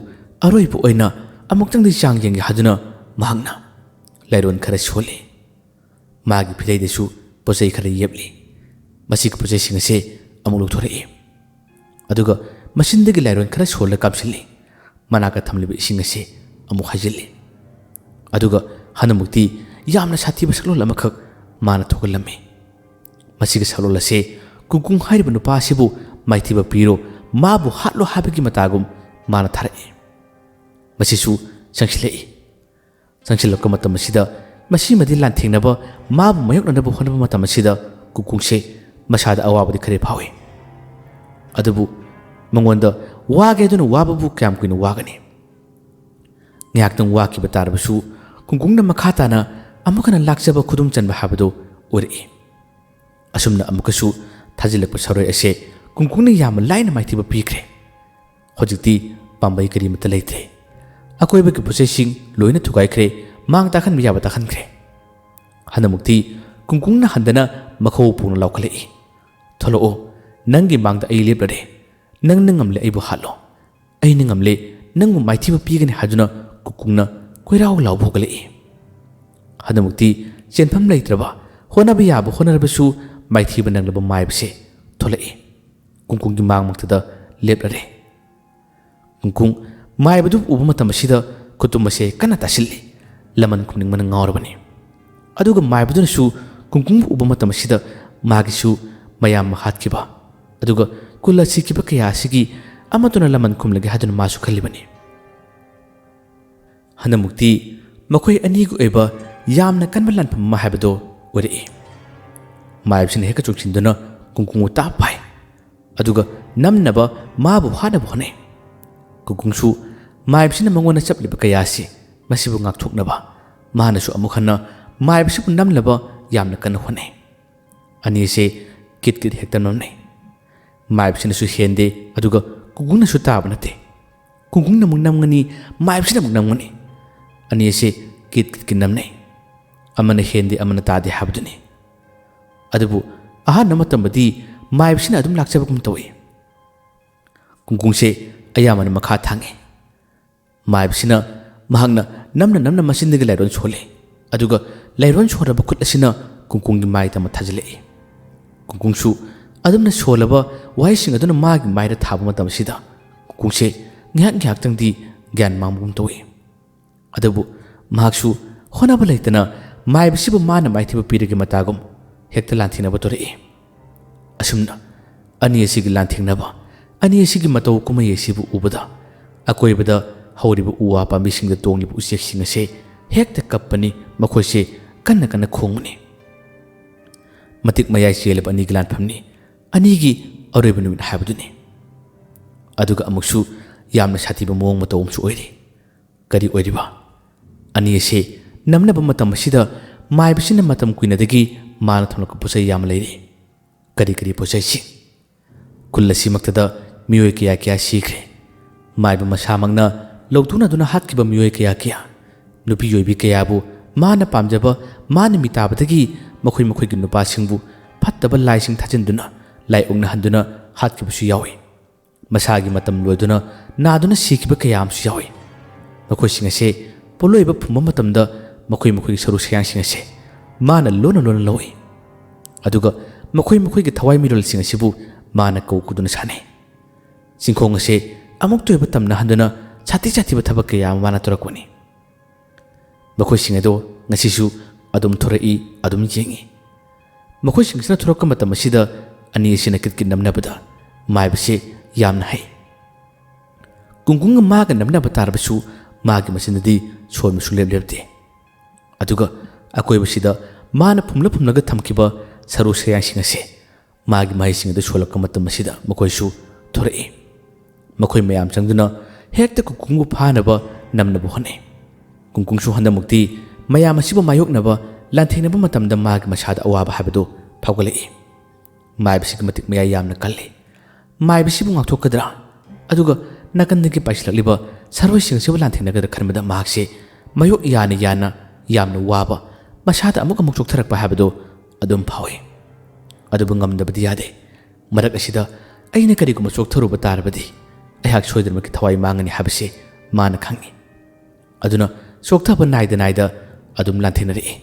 ꯑꯔꯣꯏꯕ ꯑꯣꯏꯅ ꯑꯃꯨꯛꯇꯪꯗꯤ ꯆꯥꯡ ꯌꯦꯡꯒꯦ ꯍꯥꯏꯗꯨꯅ ꯃꯍꯥꯛꯅ ꯂꯥꯏꯔꯣꯟ ꯈꯔ ꯁꯣꯜꯂꯤ꯫ ꯃꯥꯒꯤ ꯐꯤꯔꯩꯗꯁꯨ ꯄꯣꯠꯆꯩ ꯈꯔ ꯌꯦꯞꯂꯤ꯫ ꯃꯁꯤꯒꯤ ꯄꯣꯠꯆꯩꯁꯤꯡ ꯑꯁꯦ ꯑꯃꯨꯛ ꯂꯧꯊꯣꯔꯛꯏ꯫ ꯑꯗꯨꯒ ꯃꯆꯤꯟꯗꯒꯤ ꯂꯥꯏꯔꯣꯟ ꯈꯔ ꯁꯣꯜꯂ ꯀꯥꯞꯁꯤꯜꯂꯤ꯫ ꯃꯅꯥꯛꯇ ꯊꯝꯂꯤꯕ ꯏꯁꯤꯡ ꯑꯁꯤ ꯑꯃꯨꯛ ꯍꯩꯖꯤꯜꯂꯤ꯫ ꯑꯗꯨꯒ ꯍꯟꯗꯛꯃꯨꯛꯇꯤ ꯌꯥꯝꯅ ꯁꯥꯊꯤꯕ ꯁꯛꯂꯣꯟ ꯑꯃꯈꯛ ꯃꯥꯅ ꯊꯣꯛꯍꯜꯂꯝꯃꯤ꯫ ꯃꯁꯤꯒꯤ ꯁꯛꯂꯣꯟ ꯑꯁꯤ ꯀꯨꯡꯀꯨꯡ ꯍꯥꯏꯔꯤꯕ ꯅꯨꯄꯥ ꯑꯁꯤꯕꯨ ꯃꯥꯏꯊꯤꯕ ꯄꯤꯔꯣ, ꯃꯥꯕꯨ ꯍꯥꯠꯂꯣ ꯍꯥꯏꯕꯒꯤ ꯃꯇꯥꯒꯨꯝ ꯃꯥꯅ ꯊꯥꯔꯛꯏ꯫ ꯃꯁꯤꯁꯨ ꯆꯪꯁꯤꯜꯂꯛꯏ꯫ ꯆꯪꯁꯤꯜꯂꯛꯄ ꯃꯇꯝ ꯑꯁꯤꯗ ꯃꯁꯤꯃꯗꯤ ꯂꯥꯟꯊꯦꯡꯅꯕ, ꯃꯥꯕꯨ ꯃꯥꯌꯣꯛꯅꯅꯕ ꯍꯣꯠꯅꯕ ꯃꯇꯝ ꯑꯁꯤꯗ ꯀꯨꯡꯀꯨꯡꯁꯦ ꯃꯁꯥꯗ ꯑꯋꯥꯕꯗꯤ ꯈꯔ ꯐꯥꯎꯏ꯫ ꯑꯗꯨꯕꯨ ꯃꯉꯣꯟꯗ ꯋꯥꯒꯦ ꯍꯥꯏꯗꯨꯅ ꯋꯥꯕꯕꯨ ꯀꯌꯥꯝ ꯀꯨꯏꯅ ꯋꯥꯒꯅꯤ? ꯉꯥꯏꯍꯥꯛꯇꯪ ꯋꯥꯈꯤꯕ ꯇꯥꯔꯕꯁꯨ ꯀꯨꯡꯀꯨꯡꯅ ꯃꯈꯥ ꯇꯥꯅ ꯑꯃꯨꯛ ꯍꯟꯅ ꯂꯥꯛꯆꯕ ꯈꯨꯗꯨꯝ ꯆꯟꯕ ꯍꯥꯏꯕꯗꯨ ꯑꯣꯏꯔꯛꯏ꯫ ꯑꯁꯨꯝꯅ ꯑꯃꯨꯛꯀꯁꯨ ꯊꯥꯖꯤꯜꯂꯛꯄ ꯁꯥꯔꯣꯏ ꯑꯁꯦ ꯀꯨꯡꯀꯨꯡꯅ ꯌꯥꯝꯅ ꯂꯥꯏꯅ ꯃꯥꯏꯊꯤꯕ ꯄꯤꯈ꯭ꯔꯦ꯫ ꯍꯧꯖꯤꯛꯇꯤ ꯄꯥꯝꯕꯩ ꯀꯔꯤꯃꯠꯇ ꯂꯩꯇ꯭ꯔꯦ꯫ ꯑꯀꯣꯏꯕꯒꯤ ꯄꯣꯠꯆꯩꯁꯤꯡ ꯂꯣꯏꯅ ꯊꯨꯒꯥꯏꯈ꯭ꯔꯦ, ꯃꯥꯡ ꯇꯥꯛꯍꯟꯕ ꯌꯥꯕ ꯇꯥꯛꯍꯟꯈ꯭ꯔꯦ꯫ ꯍꯟꯗꯛꯃꯨꯛꯇꯤ ꯀꯨꯡꯀꯨꯡꯅ ꯍꯟꯗꯅ ꯃꯈꯧ ꯄꯣꯡꯅ ꯂꯥꯎꯈꯠꯂꯛꯏ, "ꯊꯣꯛꯂꯛꯑꯣ, ꯅꯪꯒꯤ ꯃꯥꯡꯗ ꯑꯩ ꯂꯦꯞꯂꯔꯦ꯫ ꯅꯪꯅ ꯉꯝꯂꯦ ꯑꯩꯕꯨ ꯍꯥꯠꯂꯣ, ꯑꯩꯅ ꯉꯝꯂꯦ, ꯅꯪꯕꯨ ꯃꯥꯏꯊꯤꯕ ꯄꯤꯒꯅꯤ" ꯍꯥꯏꯗꯨꯅ ꯀꯨꯡꯀꯨꯡꯅ ꯀꯣꯏꯔꯥꯎ ꯂꯥꯎꯕ ꯍꯧꯒꯠꯂꯛꯏ꯫ ꯍꯟꯗꯛꯃꯨꯛꯇꯤ ꯆꯦꯟꯐꯝ ꯂꯩꯇ꯭ꯔꯕ, ꯍꯣꯠꯅꯕ ꯌꯥꯕ ꯍꯣꯠꯅꯔꯕꯁꯨ ꯃꯥꯏꯊꯤꯕ ꯅꯪꯂꯕ ꯃꯥꯏꯕꯁꯦ ꯊꯣꯛꯂꯛꯏ꯫ ꯀꯨꯡꯀꯨꯡꯒꯤ ꯃꯥꯡꯃꯛꯇꯗ ꯂꯦꯞꯂꯔꯦ꯫ ꯀꯨꯡꯀꯨꯡ ꯃꯥꯏꯕꯗꯨ ꯎꯕ ꯃꯇꯝ ꯑꯁꯤꯗ ꯈꯨꯇꯨꯝ ꯑꯁꯦ ꯀꯟꯅ ꯇꯥꯁꯤꯜꯂꯤ꯫ ꯂꯃꯟ ꯈꯨꯝꯅꯤꯡꯕꯅ ꯉꯥꯎꯔꯕꯅꯤ꯫ ꯑꯗꯨꯒ ꯃꯥꯏꯕꯗꯨꯅꯁꯨ ꯀꯨꯡꯀꯨꯡꯕꯨ ꯎꯕ ꯃꯇꯝ ꯑꯁꯤꯗ ꯃꯥꯒꯤꯁꯨ ꯃꯌꯥꯝ ꯍꯥꯠꯈꯤꯕ, ꯑꯗꯨꯒ ꯀꯨꯜꯂ ꯁꯤꯈꯤꯕ ꯀꯌꯥ ꯑꯁꯤꯒꯤ ꯑꯃꯠꯇꯅ ꯂꯃꯟ ꯈꯨꯝꯂꯒꯦ ꯍꯥꯏꯗꯨꯅ ꯃꯥꯁꯨ ꯈꯜꯂꯤꯕꯅꯤ꯫ ꯍꯟꯗꯛꯃꯨꯛꯇꯤ ꯃꯈꯣꯏ ꯑꯅꯤꯒꯤ ꯑꯣꯏꯕ ꯌꯥꯝꯅ ꯀꯟꯕ ꯂꯥꯟꯐꯝ ꯑꯃ ꯍꯥꯏꯕꯗꯨ ꯑꯣꯏꯔꯛꯏ꯫ ꯃꯥꯏꯕꯁꯤꯅ ꯍꯦꯛꯇ ꯆꯣꯡꯁꯤꯟꯗꯨꯅ ꯀꯨꯡꯀꯨꯡꯕꯨ ꯇꯥꯞ ꯐꯥꯏ꯫ ꯑꯗꯨꯒ ꯅꯝꯅꯕ ꯃꯥꯕꯨ ꯍꯥꯠꯅꯕ ꯍꯣꯠꯅꯩ꯫ ꯀꯨꯡꯀꯨꯡꯁꯨ ꯃꯥꯏꯕꯁꯤꯅ ꯃꯉꯣꯟꯗ ꯆꯞꯂꯤꯕ ꯀꯌꯥ ꯑꯁꯤ ꯃꯁꯤꯕꯨ ꯉꯥꯛꯊꯣꯛꯅꯕ ꯃꯍꯥꯛꯅꯁꯨ ꯑꯃꯨꯛ ꯍꯟꯅ ꯃꯥꯏꯕꯁꯤꯕꯨ ꯅꯝꯅꯕ ꯌꯥꯝꯅ ꯀꯟꯅ ꯍꯣꯠꯅꯩ꯫ ꯑꯅꯤꯁꯦ ꯀꯤꯠ ꯀꯤꯠ ꯍꯦꯛꯇ ꯅꯝꯅꯩ꯫ ꯃꯥꯏꯕꯁꯤꯅꯁꯨ ꯍꯦꯟꯗꯦ, ꯑꯗꯨꯒ ꯀꯨꯡꯀꯨꯡꯅꯁꯨ ꯇꯥꯕ ꯅꯠꯇꯦ꯫ ꯀꯨꯡꯀꯨꯡꯅ ꯑꯃꯨꯛ ꯅꯝꯒꯅꯤ, ꯃꯥꯏꯕꯁꯤꯅ ꯑꯃꯨꯛ ꯅꯝꯒꯅꯤ꯫ ꯑꯅꯤꯁꯦ ꯀꯤꯠ ꯀꯤꯠ ꯀꯤꯠ ꯅꯝꯅꯩ꯫ ꯑꯃꯅ ꯍꯦꯟꯗꯦ, ꯑꯃꯅ ꯇꯥꯗꯦ ꯍꯥꯏꯕꯗꯨꯅꯤ꯫ ꯑꯗꯨꯕꯨ ꯑꯍꯥꯟꯕ ꯃꯇꯝꯗꯗꯤ ꯃꯥꯏꯕꯁꯤꯅ ꯑꯗꯨꯝ ꯂꯥꯛꯆꯕꯒꯨꯝ ꯇꯧꯏ꯫ ꯀꯨꯡꯀꯨꯡꯁꯦ ꯑꯌꯥꯝꯕꯅ ꯃꯈꯥ ꯊꯥꯡꯉꯤ꯫ ꯃꯥꯏꯕꯁꯤꯅ ꯃꯍꯥꯛꯅ ꯅꯝꯅ ꯅꯝꯅ ꯃꯆꯤꯟꯗꯒꯤ ꯂꯥꯏꯔꯣꯟ ꯁꯣꯜꯂꯤ꯫ ꯑꯗꯨꯒ ꯂꯥꯏꯔꯣꯟ ꯁꯣꯜꯂꯕ ꯈꯨꯠ ꯑꯁꯤꯅ ꯀꯨꯡꯀꯨꯡꯒꯤ ꯃꯥꯏꯗ ꯑꯃ ꯊꯥꯖꯤꯜꯂꯛꯏ꯫ ꯀꯨꯡꯀꯨꯡꯁꯨ ꯑꯗꯨꯝꯅ ꯁꯣꯜꯂꯕ ꯋꯥꯍꯩꯁꯤꯡ ꯑꯗꯨꯅ ꯃꯥꯒꯤ ꯃꯥꯏꯗ ꯊꯥꯕ ꯃꯇꯝ ꯑꯁꯤꯗ ꯀꯨꯡꯀꯨꯡꯁꯦ ꯉꯥꯏꯍꯥꯛ ꯉꯥꯏꯍꯥꯛꯇꯪꯗꯤ ꯒ꯭ꯌꯥꯟ ꯃꯥꯡꯕꯒꯨꯝ ꯇꯧꯏ꯫ ꯑꯗꯨꯕꯨ ꯃꯍꯥꯛꯁꯨ ꯍꯣꯠꯅꯕ ꯂꯩꯇꯅ ꯃꯥꯏꯕꯁꯤꯕꯨ ꯃꯥꯅ ꯃꯥꯏꯊꯤꯕ ꯄꯤꯔꯒꯦ ꯃꯇꯥꯒꯨꯝ ꯍꯦꯛꯇ ꯂꯥꯟꯊꯦꯡꯅꯕ ꯇꯧꯔꯛꯏ꯫ ꯑꯁꯨꯝꯅ ꯑꯅꯤ ꯑꯁꯤꯒꯤ ꯂꯥꯟꯊꯦꯡꯅꯕ, ꯑꯅꯤ ꯑꯁꯤꯒꯤ ꯃꯇꯧ ꯀꯨꯝꯍꯩ ꯑꯁꯤꯕꯨ ꯎꯕꯗ ꯑꯀꯣꯏꯕꯗ ꯍꯧꯔꯤꯕ ꯎ ꯋꯥ ꯄꯥꯝꯕꯤꯁꯤꯡꯗ ꯇꯣꯡꯂꯤꯕ ꯎꯆꯦꯛꯁꯤꯡ ꯑꯁꯦ ꯍꯦꯛꯇ ꯀꯞꯄꯅꯤ, ꯃꯈꯣꯏꯁꯦ ꯀꯟꯅ ꯀꯟꯅ ꯈꯣꯡꯕꯅꯤ꯫ ꯃꯇꯤꯛ ꯃꯌꯥꯏ ꯆꯦꯜꯂꯕ ꯑꯅꯤꯒꯤ ꯂꯥꯟꯐꯝꯅꯤ, ꯑꯅꯤꯒꯤ ꯑꯔꯣꯏꯕ ꯅꯨꯃꯤꯠ ꯍꯥꯏꯕꯗꯨꯅꯤ꯫ ꯑꯗꯨꯒ ꯑꯃꯨꯛꯁꯨ ꯌꯥꯝꯅ ꯁꯥꯊꯤꯕ ꯃꯑꯣꯡ ꯃꯇꯧ ꯑꯃꯁꯨ ꯑꯣꯏꯔꯤ꯫ ꯀꯔꯤ ꯑꯣꯏꯔꯤꯕ? ꯑꯅꯤ ꯑꯁꯤ ꯅꯝꯅꯕ ꯃꯇꯝ ꯑꯁꯤꯗ ꯃꯥꯏꯕꯁꯤꯅ ꯃꯇꯝ ꯀꯨꯏꯅꯗꯒꯤ ꯃꯥꯅ ꯊꯝꯂꯛꯄ ꯄꯣꯠ ꯆꯩ ꯌꯥꯝꯅ ꯂꯩꯔꯤ꯫ ꯀꯔꯤ ꯀꯔꯤ ꯄꯣꯠ ꯆꯩꯁꯤꯡ? ꯈꯨꯜ ꯑꯁꯤꯃꯛꯇꯗ ꯃꯤꯑꯣꯏ ꯀꯌꯥ ꯀꯌꯥ ꯁꯤꯈ꯭ꯔꯦ꯫ ꯃꯥꯏꯕ ꯃꯁꯥꯃꯛꯅ ꯂꯧꯊꯣꯛꯅꯗꯨꯅ ꯍꯥꯠꯈꯤꯕ ꯃꯤꯑꯣꯏ ꯀꯌꯥ ꯀꯌꯥ, ꯅꯨꯄꯤ ꯑꯣꯏꯕꯤ ꯀꯌꯥꯕꯨ ꯃꯥꯅ ꯄꯥꯝꯖꯕ, ꯃꯥꯅ ꯃꯤꯇꯥꯕꯗꯒꯤ ꯃꯈꯣꯏ ꯃꯈꯣꯏꯒꯤ ꯅꯨꯄꯥꯁꯤꯡꯕꯨ ꯐꯠꯇꯕ ꯂꯥꯏꯁꯤꯡ ꯊꯥꯖꯤꯟꯗꯨꯅ, ꯂꯥꯏ ꯑꯣꯛꯅꯍꯟꯗꯨꯅ ꯍꯥꯠꯈꯤꯕꯁꯨ ꯌꯥꯎꯏ꯫ ꯃꯁꯥꯒꯤ ꯃꯇꯝ ꯂꯣꯏꯗꯨꯅ ꯅꯥꯗꯨꯅ ꯁꯤꯈꯤꯕ ꯀꯌꯥ ꯑꯃꯁꯨ ꯌꯥꯎꯏ꯫ ꯃꯈꯣꯏꯁꯤꯡ ꯑꯁꯦ ꯄꯣꯠꯂꯣꯏꯕ ꯐꯨꯝꯕ ꯃꯇꯝꯗ ꯃꯈꯣꯏ ꯃꯈꯣꯏꯒꯤ ꯁꯔꯨ ꯁꯌꯥꯡꯁꯤꯡ ꯑꯁꯦ ꯃꯥꯅ ꯂꯣꯟꯅ ꯂꯣꯟꯅ ꯂꯧꯏ꯫ ꯑꯗꯨꯒ ꯃꯈꯣꯏ ꯃꯈꯣꯏꯒꯤ ꯊꯋꯥꯏ ꯃꯤꯔꯣꯜꯁꯤꯡ ꯑꯁꯤꯕꯨ ꯃꯥꯅ ꯀꯧ ꯀꯧꯗꯨꯅ ꯁꯥꯟꯅꯩ꯫ ꯆꯤꯡꯈꯣꯡ ꯑꯁꯦ ꯑꯃꯨꯛꯇ ꯑꯣꯏꯕ ꯇꯝꯅꯍꯟꯗꯨꯅ ꯁꯥꯊꯤ ꯁꯥꯊꯤꯕ ꯊꯕꯛ ꯀꯌꯥ ꯑꯃ ꯃꯥꯅ ꯇꯧꯔꯛꯄꯅꯤ꯫ ꯃꯈꯣꯏꯁꯤꯡ ꯑꯗꯣ ꯉꯁꯤꯁꯨ ꯑꯗꯨꯝ ꯊꯣꯔꯛꯏ, ꯑꯗꯨꯝ ꯌꯦꯡꯏ꯫ ꯃꯈꯣꯏꯁꯤꯡꯁꯤꯅ ꯊꯣꯔꯛꯄ ꯃꯇꯝ ꯑꯁꯤꯗ ꯑꯅꯤ ꯑꯁꯤꯅ ꯀꯤꯠ ꯀꯤꯠ ꯅꯝꯅꯕꯗ ꯃꯥꯏꯕꯁꯤ ꯌꯥꯝꯅ ꯍꯩ꯫ ꯀꯨꯡꯀꯨꯡꯒ ꯃꯥꯒ ꯅꯝꯅꯕ ꯇꯥꯔꯕꯁꯨ ꯃꯥꯒꯤ ꯃꯆꯤꯟꯗꯗꯤ ꯁꯣꯟꯕ ꯁꯨꯡꯂꯦꯞ ꯂꯦꯞꯇꯦ꯫ ꯑꯗꯨꯒ ꯑꯀꯣꯏꯕꯁꯤꯗ ꯃꯥꯅ ꯐꯨꯝꯂ ꯐꯨꯝꯂꯒ ꯊꯝꯈꯤꯕ ꯁꯔꯨ ꯁꯌꯥꯡꯁꯤꯡ ꯑꯁꯦ ꯃꯥꯒꯤ ꯃꯍꯩꯁꯤꯡ ꯑꯗꯨ ꯁꯣꯜꯂꯛꯄ ꯃꯇꯝ ꯑꯁꯤꯗ ꯃꯈꯣꯏꯁꯨ ꯊꯣꯔꯛꯏ꯫ ꯃꯈꯣꯏ ꯃꯌꯥꯝ ꯆꯪꯗꯨꯅ ꯍꯦꯛꯇ ꯀꯨꯡꯀꯨꯡꯕꯨ ꯐꯥꯅꯕ ꯅꯝꯅꯕ ꯍꯣꯠꯅꯩ꯫ ꯀꯨꯡꯀꯨꯡꯁꯨ ꯍꯟꯗꯛꯃꯛꯇꯤ ꯃꯌꯥꯝ ꯑꯁꯤꯕꯨ ꯃꯥꯌꯣꯛꯅꯕ ꯂꯥꯟꯊꯦꯡꯅꯕ ꯃꯇꯝꯗ ꯃꯥꯒꯤ ꯃꯁꯥꯗ ꯑꯋꯥꯕ ꯍꯥꯏꯕꯗꯨ ꯐꯥꯎꯒꯠꯂꯛꯏ꯫ ꯃꯥꯏꯕꯁꯤꯒꯤ ꯃꯇꯤꯛ ꯃꯌꯥꯏ ꯌꯥꯝꯅ ꯀꯜꯂꯤ꯫ ꯃꯥꯏꯕꯁꯤꯕꯨ ꯉꯥꯛꯊꯣꯛꯀꯗ꯭ꯔꯥ? ꯑꯗꯨꯒ ꯅꯥꯀꯟꯗꯒꯤ ꯄꯥꯏꯁꯤꯜꯂꯛꯂꯤꯕ ꯁꯥꯔꯣꯏꯁꯤꯡ ꯑꯁꯤꯕꯨ ꯂꯥꯟꯊꯦꯡꯅꯒꯗ꯭ꯔꯥ ꯈꯟꯕꯗ ꯃꯍꯥꯛꯁꯦ ꯃꯥꯌꯣꯛ ꯌꯥꯅ ꯌꯥꯅ ꯌꯥꯝꯅ ꯋꯥꯕ, ꯃꯁꯥꯗ ꯑꯃꯨꯛ ꯑꯃꯨꯛ ꯆꯣꯛꯊꯔꯛꯄ ꯍꯥꯏꯕꯗꯨ ꯑꯗꯨꯝ ꯐꯥꯎꯏ꯫ ꯑꯗꯨꯕꯨ ꯉꯝꯗꯕꯗꯤ ꯌꯥꯗꯦ꯫ ꯃꯔꯛ ꯑꯁꯤꯗ ꯑꯩꯅ ꯀꯔꯤꯒꯨꯝꯕ ꯆꯣꯛꯊꯔꯨꯕ ꯇꯥꯔꯕꯗꯤ ꯑꯩꯍꯥꯛ ꯁꯣꯏꯗꯅꯃꯛꯀꯤ ꯊꯋꯥꯏ ꯃꯥꯡꯒꯅꯤ ꯍꯥꯏꯕꯁꯤ ꯃꯥꯅ ꯈꯪꯏ꯫ ꯑꯗꯨꯅ ꯆꯣꯛꯊꯕ ꯅꯥꯏꯗ ꯅꯥꯏꯗ ꯑꯗꯨꯝ ꯂꯥꯟꯊꯦꯡꯅꯔꯛꯏ꯫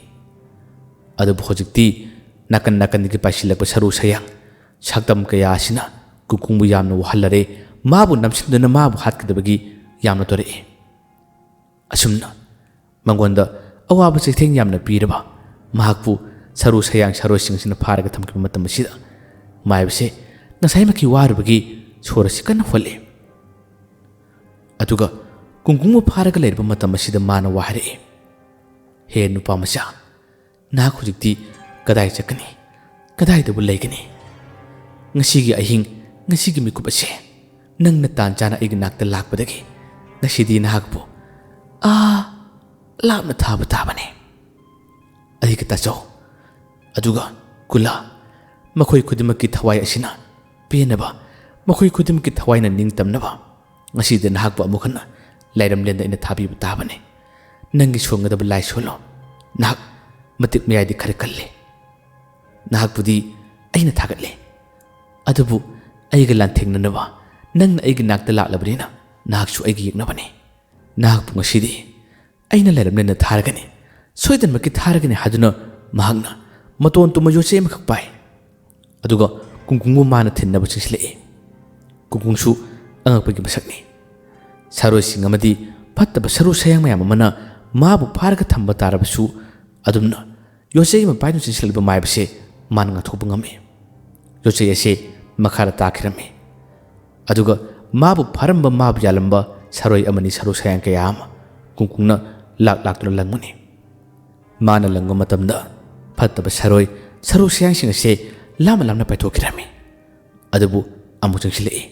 ꯑꯗꯨꯕꯨ ꯍꯧꯖꯤꯛꯇꯤ ꯅꯥꯀꯟ ꯅꯥꯀꯟꯗꯒꯤ ꯄꯥꯏꯁꯤꯜꯂꯛꯄ ꯁꯔꯨ ꯁꯌꯥꯡ, ꯁꯛꯇꯝ ꯀꯌꯥ ꯑꯁꯤꯅ ꯀꯨꯀꯨꯡꯕꯨ ꯌꯥꯝꯅ ꯋꯥꯍꯜꯂꯔꯦ, ꯃꯥꯕꯨ ꯅꯝꯁꯤꯟꯗꯨꯅ ꯃꯥꯕꯨ ꯍꯥꯠꯀꯗꯕꯒꯤ ꯌꯥꯝꯅ ꯇꯧꯔꯛꯏ꯫ ꯑꯁꯨꯝꯅ ꯃꯉꯣꯟꯗ ꯑꯋꯥꯕ ꯆꯩꯊꯦꯡ ꯌꯥꯝꯅ ꯄꯤꯔꯕ ꯃꯍꯥꯛꯄꯨ ꯁꯔꯨ ꯁꯌꯥꯡ ꯁꯥꯔꯣꯏꯁꯤꯡ ꯑꯁꯤꯅ ꯐꯥꯔꯒ ꯊꯝꯈꯤꯕ ꯃꯇꯝ ꯑꯁꯤꯗ ꯃꯥꯏꯕꯁꯦ ꯉꯁꯥꯏꯃꯛꯀꯤ ꯋꯥꯔꯨꯕꯒꯤ ꯁꯣꯔ ꯑꯁꯤ ꯀꯟꯅ ꯍꯣꯜꯂꯤ꯫ ꯑꯗꯨꯒ ꯀꯨꯡꯀꯨꯡꯕꯨ ꯐꯥꯔꯒ ꯂꯩꯔꯕ ꯃꯇꯝ ꯑꯁꯤꯗ ꯃꯥꯅ ꯋꯥ ꯍꯥꯏꯔꯛꯏ, "ꯍꯦ ꯅꯨꯄꯥ ꯃꯆꯥ, ꯅꯍꯥꯛ ꯍꯧꯖꯤꯛꯇꯤ ꯀꯗꯥꯏ ꯆꯠꯀꯅꯤ? ꯀꯗꯥꯏꯗꯕꯨ ꯂꯩꯒꯅꯤ? ꯉꯁꯤꯒꯤ ꯑꯍꯤꯡ, ꯉꯁꯤꯒꯤ ꯃꯤꯀꯨꯞ ꯑꯁꯦ ꯅꯪꯅ ꯇꯥꯟ ꯆꯥꯅ ꯑꯩꯒꯤ ꯅꯥꯛꯇ ꯂꯥꯛꯄꯗꯒꯤ ꯉꯁꯤꯗꯤ ꯅꯍꯥꯛꯄꯨ ꯑꯥ ꯂꯥꯞꯅ ꯊꯥꯕ ꯇꯥꯕꯅꯤ꯫ ꯑꯩꯒ ꯇꯥꯆꯧ, ꯑꯗꯨꯒ ꯀꯨꯂꯥ, ꯃꯈꯣꯏ ꯈꯨꯗꯤꯡꯃꯛꯀꯤ ꯊꯋꯥꯏ ꯑꯁꯤꯅ ꯄꯦꯟꯅꯕ, ꯃꯈꯣꯏ ꯈꯨꯗꯤꯡꯃꯛꯀꯤ ꯊꯋꯥꯏꯅ ꯅꯤꯡꯇꯝꯅꯕ ꯉꯁꯤꯗꯤ ꯅꯍꯥꯛꯄꯨ ꯑꯃꯨꯛ ꯍꯟꯅ ꯂꯥꯏꯔꯝꯂꯦꯟꯗ ꯑꯩꯅ ꯊꯥꯕꯤꯕ ꯇꯥꯕꯅꯤ꯫ ꯅꯪꯒꯤ ꯁꯣꯟꯒꯗꯕ ꯂꯥꯏ ꯁꯣꯜꯂꯣ꯫ ꯅꯍꯥꯛ ꯃꯇꯤꯛ ꯃꯌꯥꯏꯗꯤ ꯈꯔ ꯀꯜꯂꯤ꯫ ꯅꯍꯥꯛꯄꯨꯗꯤ ꯑꯩꯅ ꯊꯥꯒꯠꯂꯤ꯫ ꯑꯗꯨꯕꯨ ꯑꯩꯒ ꯂꯥꯟꯊꯦꯡꯅꯅꯕ ꯅꯪꯅ ꯑꯩꯒꯤ ꯅꯥꯛꯇ ꯂꯥꯛꯂꯕꯅꯤꯅ ꯅꯍꯥꯛꯁꯨ ꯑꯩꯒꯤ ꯌꯦꯛꯅꯕꯅꯤ꯫ ꯅꯍꯥꯛꯄꯨ ꯉꯁꯤꯗꯤ ꯑꯩꯅ ꯂꯥꯏꯔꯝꯂꯦꯟꯗ ꯊꯥꯔꯒꯅꯤ, ꯁꯣꯏꯗꯅꯃꯛꯀꯤ ꯊꯥꯔꯒꯅꯤ" ꯍꯥꯏꯗꯨꯅ ꯃꯍꯥꯛꯅ ꯃꯇꯣꯟ ꯇꯨꯝꯕ ꯌꯣꯠꯆꯩ ꯑꯃꯈꯛ ꯄꯥꯏ꯫ ꯑꯗꯨꯒ ꯀꯨꯡꯀꯨꯡꯕꯨ ꯃꯥꯅ ꯊꯤꯟꯅꯕ ꯆꯪꯁꯤꯜꯂꯛꯏ꯫ ꯀꯨꯡꯀꯨꯡꯁꯨ ꯑꯉꯛꯄꯒꯤ ꯃꯁꯛꯅꯤ꯫ ꯁꯥꯔꯣꯏꯁꯤꯡ ꯑꯃꯗꯤ ꯐꯠꯇꯕ ꯁꯔꯨ ꯁꯌꯥꯡ ꯃꯌꯥꯝ ꯑꯃꯅ ꯃꯥꯕꯨ ꯐꯥꯔꯒ ꯊꯝꯕ ꯇꯥꯔꯕꯁꯨ, ꯑꯗꯨꯝꯅ ꯌꯣꯠꯆꯩ ꯑꯃ ꯄꯥꯏꯗꯨꯅ ꯆꯦꯟꯁꯤꯜꯂꯛꯂꯤꯕ ꯃꯥꯏꯕꯁꯦ ꯃꯥꯅ ꯉꯥꯛꯊꯣꯛꯄ ꯉꯝꯃꯤ꯫ ꯌꯣꯠꯆꯩ ꯑꯁꯦ ꯃꯈꯥꯗ ꯇꯥꯈꯤꯔꯝꯃꯤ꯫ ꯑꯗꯨꯒ ꯃꯥꯕꯨ ꯐꯥꯔꯝꯕ, ꯃꯥꯕꯨ ꯌꯥꯜꯂꯝꯕ ꯁꯥꯔꯣꯏ ꯑꯃꯅꯤ ꯁꯔꯨ ꯁꯌꯥꯡ ꯀꯌꯥ ꯑꯃ ꯀꯨꯡꯀꯨꯡꯅ ꯂꯥꯛ ꯂꯥꯛꯇꯨꯅ ꯂꯪꯕꯅꯤ꯫ ꯃꯥꯅ ꯂꯪꯕ ꯃꯇꯝꯗ ꯐꯠꯇꯕ ꯁꯥꯔꯣꯏ ꯁꯔꯨ ꯁꯌꯥꯡꯁꯤꯡ ꯑꯁꯦ ꯂꯥꯞꯅ ꯂꯥꯞꯅ ꯄꯥꯏꯊꯣꯛꯈꯤꯔꯝꯃꯤ꯫ ꯑꯗꯨꯕꯨ ꯑꯃꯨꯛ ꯆꯪꯁꯤꯜꯂꯛꯏ꯫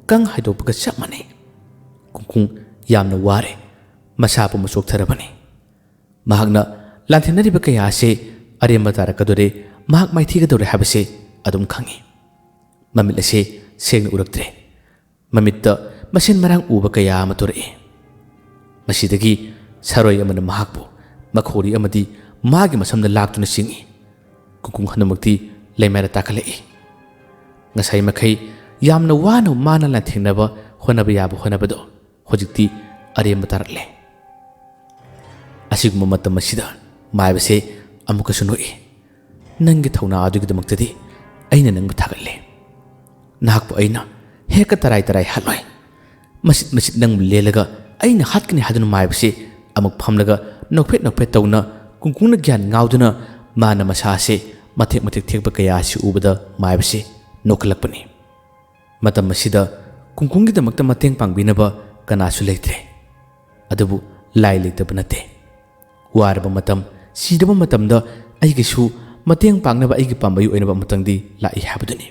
ꯀꯪ ꯍꯥꯏꯗꯣꯛꯄꯒ ꯆꯞ ꯃꯥꯟꯅꯩ꯫ ꯀꯨꯡꯀꯨꯡ ꯌꯥꯝꯅ ꯋꯥꯔꯦ꯫ ꯃꯁꯥ ꯄꯨꯝꯕ ꯆꯣꯛꯊꯔꯕꯅꯤ꯫ ꯃꯍꯥꯛꯅ ꯂꯥꯟꯊꯦꯡꯅꯔꯤꯕ ꯀꯌꯥ ꯑꯁꯦ ꯑꯔꯦꯝꯕ ꯇꯥꯔꯛꯀꯗꯧꯔꯦ, ꯃꯍꯥꯛ ꯃꯥꯏꯊꯤꯒꯗꯧꯔꯦ ꯍꯥꯏꯕꯁꯦ ꯑꯗꯨꯝ ꯈꯪꯏ꯫ ꯃꯃꯤꯠ ꯑꯁꯦ ꯁꯦꯡꯅ ꯎꯔꯛꯇ꯭ꯔꯦ꯫ ꯃꯃꯤꯠꯇ ꯃꯁꯦꯟ ꯃꯔꯥꯡ ꯎꯕ ꯀꯌꯥ ꯑꯃ ꯊꯣꯔꯛꯏ꯫ ꯃꯁꯤꯗꯒꯤ ꯁꯥꯔꯣꯏ ꯑꯃꯅ ꯃꯍꯥꯛꯄꯨ ꯃꯈꯧꯔꯤ ꯑꯃꯗꯤ ꯃꯥꯒꯤ ꯃꯁꯝꯅ ꯂꯥꯛꯇꯨꯅ ꯆꯤꯡꯏ꯫ ꯀꯨꯡꯀꯨꯡ ꯍꯅꯨꯃꯛꯇꯤ ꯂꯩꯃꯥꯏꯗ ꯇꯥꯈꯠꯂꯛꯏ꯫ ꯉꯁꯥꯏ ꯃꯈꯩ ꯌꯥꯝꯅ ꯋꯥꯅ ꯃꯥꯅ ꯂꯥꯟꯊꯦꯡꯅꯕ ꯍꯣꯠꯅꯕ ꯌꯥꯕ ꯍꯣꯠꯅꯕꯗꯣ ꯍꯧꯖꯤꯛꯇꯤ ꯑꯔꯦꯝꯕ ꯇꯥꯔꯛꯂꯦ꯫ ꯑꯁꯤꯒꯨꯝꯕ ꯃꯇꯝ ꯑꯁꯤꯗ ꯃꯥꯏꯕꯁꯦ ꯑꯃꯨꯛꯀꯁꯨ ꯅꯣꯛꯏ꯫ "ꯅꯪꯒꯤ ꯊꯧꯅꯥ ꯑꯗꯨꯒꯤꯗꯃꯛꯇꯗꯤ ꯑꯩꯅ ꯅꯪꯕꯨ ꯊꯥꯒꯠꯂꯦ꯫ ꯅꯍꯥꯛꯄꯨ ꯑꯩꯅ ꯍꯦꯛꯀ ꯇꯔꯥꯏ ꯇꯔꯥꯏ ꯍꯥꯠꯂꯣꯏ꯫ ꯃꯁꯤꯠ ꯃꯁꯤꯠ ꯅꯪꯕꯨ ꯂꯦꯜꯂꯒ ꯑꯩꯅ ꯍꯥꯠꯀꯅꯤ" ꯍꯥꯏꯗꯨꯅ ꯃꯥꯏꯕꯁꯤ ꯑꯃꯨꯛ ꯐꯝꯂꯒ ꯅꯣꯛꯐꯦꯠ ꯅꯣꯛꯐꯦꯠ ꯇꯧꯅ ꯀꯨꯡꯀꯨꯡꯅ ꯒ꯭ꯌꯥꯟ ꯉꯥꯎꯗꯨꯅ ꯃꯥꯅ ꯃꯁꯥ ꯑꯁꯤ ꯃꯊꯦꯛ ꯃꯊꯦꯛ ꯊꯦꯛꯄ ꯀꯌꯥ ꯑꯁꯤ ꯎꯕꯗ ꯃꯥꯏꯕꯁꯤ ꯅꯣꯛꯈꯠꯂꯛꯄꯅꯤ꯫ ꯃꯇꯝ ꯑꯁꯤꯗ ꯀꯨꯡꯀꯨꯡꯒꯤꯗꯃꯛꯇ ꯃꯇꯦꯡ ꯄꯥꯡꯕꯤꯅꯕ ꯀꯅꯥꯁꯨ ꯂꯩꯇ꯭ꯔꯦ꯫ ꯑꯗꯨꯕꯨ ꯂꯥꯏ ꯂꯩꯇꯕ ꯅꯠꯇꯦ꯫ ꯋꯥꯔꯕ ꯃꯇꯝ, ꯁꯤꯔꯕ ꯃꯇꯝꯗ ꯑꯩꯒꯤꯁꯨ ꯃꯇꯦꯡ ꯄꯥꯡꯅꯕ ꯑꯩꯒꯤ ꯄꯥꯝꯕꯩ ꯑꯣꯏꯅꯕ ꯑꯃꯇꯪꯗꯤ ꯂꯥꯛꯏ ꯍꯥꯏꯕꯗꯨꯅꯤ꯫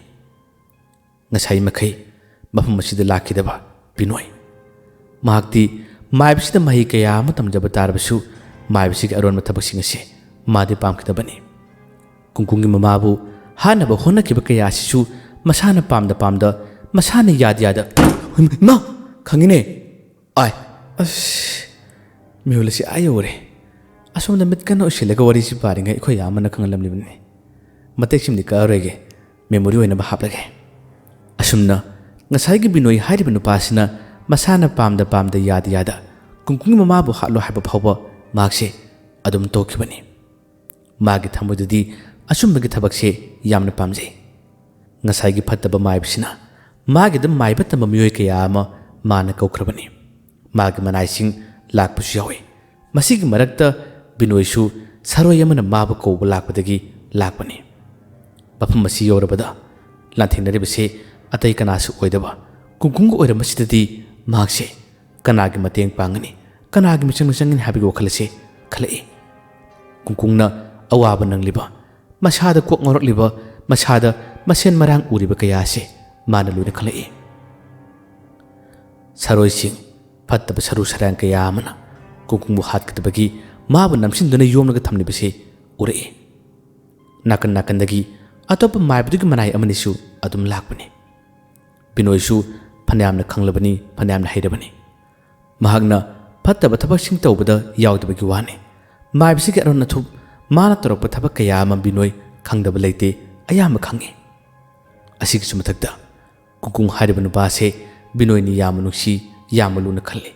ꯉꯁꯥꯏ ꯃꯈꯩ ꯃꯐꯝ ꯑꯁꯤꯗ ꯂꯥꯛꯈꯤꯗꯕ ꯕꯤꯅꯣꯏ꯫ ꯃꯍꯥꯛꯇꯤ ꯃꯥꯏꯕꯁꯤꯗ ꯃꯍꯩ ꯀꯌꯥ ꯑꯃ ꯇꯝꯖꯕ ꯇꯥꯔꯕꯁꯨ ꯃꯥꯏꯕꯁꯤꯒꯤ ꯑꯔꯣꯟꯕ ꯊꯕꯛꯁꯤꯡ ꯑꯁꯤ ꯃꯥꯗꯤ ꯄꯥꯝꯈꯤꯗꯕꯅꯤ꯫ ꯀꯨꯡꯀꯨꯡꯒꯤ ꯃꯃꯥꯕꯨ ꯍꯥꯠꯅꯕ ꯍꯣꯠꯅꯈꯤꯕ ꯀꯌꯥ ꯑꯁꯤꯁꯨ ꯃꯁꯥꯅ ꯄꯥꯝꯗ ꯄꯥꯝꯗ, ꯃꯁꯥꯅ ꯌꯥꯗ ꯌꯥꯗ, ꯏꯃꯥ! ꯈꯪꯉꯤꯅꯦ꯫ ꯑꯥꯏ! ꯑꯁ! ꯃꯤꯍꯨꯜ ꯑꯁꯤ ꯑꯥ ꯌꯧꯔꯦ꯫ ꯑꯁꯣꯝꯗ ꯃꯤꯠ ꯀꯟꯅ ꯎꯏꯁꯤꯜꯂꯒ ꯋꯥꯔꯤꯁꯤ ꯄꯥꯔꯤꯉꯩ ꯑꯩꯈꯣꯏ ꯌꯥꯝꯕꯅ ꯈꯪꯍꯜꯂꯝꯂꯤꯕꯅꯤ꯫ ꯃꯇꯦꯛꯁꯤꯃꯗꯤ ꯀꯛꯑꯔꯣꯏꯒꯦ꯫ ꯃꯦꯃꯣꯔꯤ ꯑꯣꯏꯅꯕ ꯍꯥꯞꯂꯒꯦ꯫ ꯑꯁꯨꯝꯅ ꯉꯁꯥꯏꯒꯤ ꯕꯤꯅꯣꯏ ꯍꯥꯏꯔꯤꯕ ꯅꯨꯄꯥꯁꯤꯅ ꯃꯁꯥꯅ ꯄꯥꯝꯗ ꯄꯥꯝꯗ, ꯌꯥꯗ ꯌꯥꯗ ꯀꯨꯡꯀꯨꯡꯒꯤ ꯃꯃꯥꯕꯨ ꯍꯥꯠꯂꯣ ꯍꯥꯏꯕ ꯐꯥꯎꯕ ꯃꯍꯥꯛꯁꯦ ꯑꯗꯨꯝ ꯇꯣꯛꯈꯤꯕꯅꯤ꯫ ꯃꯥꯒꯤ ꯊꯃꯣꯏꯗꯗꯤ ꯑꯆꯨꯝꯕꯒꯤ ꯊꯕꯛꯁꯦ ꯌꯥꯝꯅ ꯄꯥꯝꯖꯩ꯫ ꯉꯁꯥꯏꯒꯤ ꯐꯠꯇꯕ ꯃꯥꯏꯕꯁꯤꯅ ꯃꯥꯒꯤꯗ ꯃꯥꯏꯕ ꯇꯝꯕ ꯃꯤꯑꯣꯏ ꯀꯌꯥ ꯑꯃ ꯃꯥꯅ ꯀꯧꯈ꯭ꯔꯕꯅꯤ꯫ ꯃꯥꯒꯤ ꯃꯅꯥꯏꯁꯤꯡ ꯂꯥꯛꯄꯁꯨ ꯌꯥꯎꯏ꯫ ꯃꯁꯤꯒꯤ ꯃꯔꯛꯇ ꯕꯤꯅꯣꯏꯁꯨ ꯁꯥꯔꯣꯏ ꯑꯃꯅ ꯃꯥꯕꯨ ꯀꯧꯕ ꯂꯥꯛꯄꯗꯒꯤ ꯂꯥꯛꯄꯅꯤ꯫ ꯃꯐꯝ ꯑꯁꯤ ꯌꯧꯔꯕꯗ ꯂꯥꯟꯊꯦꯡꯅꯔꯤꯕꯁꯤ ꯑꯇꯩ ꯀꯅꯥꯁꯨ ꯑꯣꯏꯗꯕ ꯀꯨꯡꯀꯨꯡꯒ ꯑꯣꯏꯔꯝꯕꯁꯤꯗꯗꯤ ꯃꯍꯥꯛꯁꯦ ꯀꯅꯥꯒꯤ ꯃꯇꯦꯡ ꯄꯥꯡꯒꯅꯤ, ꯀꯅꯥꯒꯤ ꯃꯤꯆꯪꯗ ꯆꯪꯒꯅꯤ ꯍꯥꯏꯕꯒꯤ ꯋꯥꯈꯜ ꯑꯁꯤ ꯈꯜꯂꯛꯏ꯫ ꯀꯨꯡꯀꯨꯡꯅ ꯑꯋꯥꯕ ꯅꯪꯂꯤꯕ, ꯃꯁꯥꯗ ꯀꯣꯛ ꯉꯥꯎꯔꯛꯂꯤꯕ, ꯃꯁꯥꯗ ꯃꯁꯦꯟ ꯃꯔꯥꯡ ꯎꯔꯤꯕ ꯀꯌꯥ ꯑꯁꯤ ꯃꯥꯅ ꯂꯣꯏꯅ ꯈꯪꯂꯛꯏ꯫ ꯁꯥꯔꯣꯏꯁꯤꯡ, ꯐꯠꯇꯕ ꯁꯔꯨ ꯁꯔꯥꯡ ꯀꯌꯥ ꯑꯃꯅ ꯀꯨꯡꯀꯨꯡꯕꯨ ꯍꯥꯠꯀꯗꯕꯒꯤ ꯃꯥꯕꯨ ꯅꯝꯁꯤꯟꯗꯨꯅ ꯌꯣꯝꯂꯒ ꯊꯝꯂꯤꯕꯁꯤ ꯎꯔꯛꯏ꯫ ꯅꯥꯀꯟ ꯅꯥꯀꯟꯗꯒꯤ ꯑꯇꯣꯞꯄ ꯃꯥꯏꯕꯗꯨꯒꯤ ꯃꯅꯥꯏ ꯑꯃꯅꯤꯁꯨ ꯑꯗꯨꯝ ꯂꯥꯛꯄꯅꯤ꯫ ꯕꯤꯅꯣꯏꯁꯨ ꯐꯅꯌꯥꯝꯅ ꯈꯪꯂꯕꯅꯤ, ꯐꯅꯌꯥꯝꯅ ꯍꯩꯔꯕꯅꯤ꯫ ꯃꯍꯥꯛꯅ ꯐꯠꯇꯕ ꯊꯕꯛꯁꯤꯡ ꯇꯧꯕꯗ ꯌꯥꯎꯗꯕꯒꯤ ꯋꯥꯅꯤ꯫ ꯃꯥꯏꯕꯁꯤꯒꯤ ꯑꯔꯣꯟ ꯑꯊꯨꯞ ꯃꯥꯅ ꯇꯧꯔꯛꯄ ꯊꯕꯛ ꯀꯌꯥ ꯑꯃ ꯕꯤꯅꯣꯏ ꯈꯪꯗꯕ ꯂꯩꯇꯦ, ꯑꯌꯥꯝꯕ ꯈꯪꯏ꯫ ꯑꯁꯤꯒꯤꯁꯨ ꯃꯊꯛꯇ ꯀꯨꯡꯀꯨꯡ ꯍꯥꯏꯔꯤꯕ ꯅꯨꯄꯥꯁꯦ ꯕꯤꯅꯣꯏꯅ ꯌꯥꯝꯅ ꯅꯨꯡꯁꯤ, ꯌꯥꯝꯅ ꯂꯨꯅ ꯈꯜꯂꯤ꯫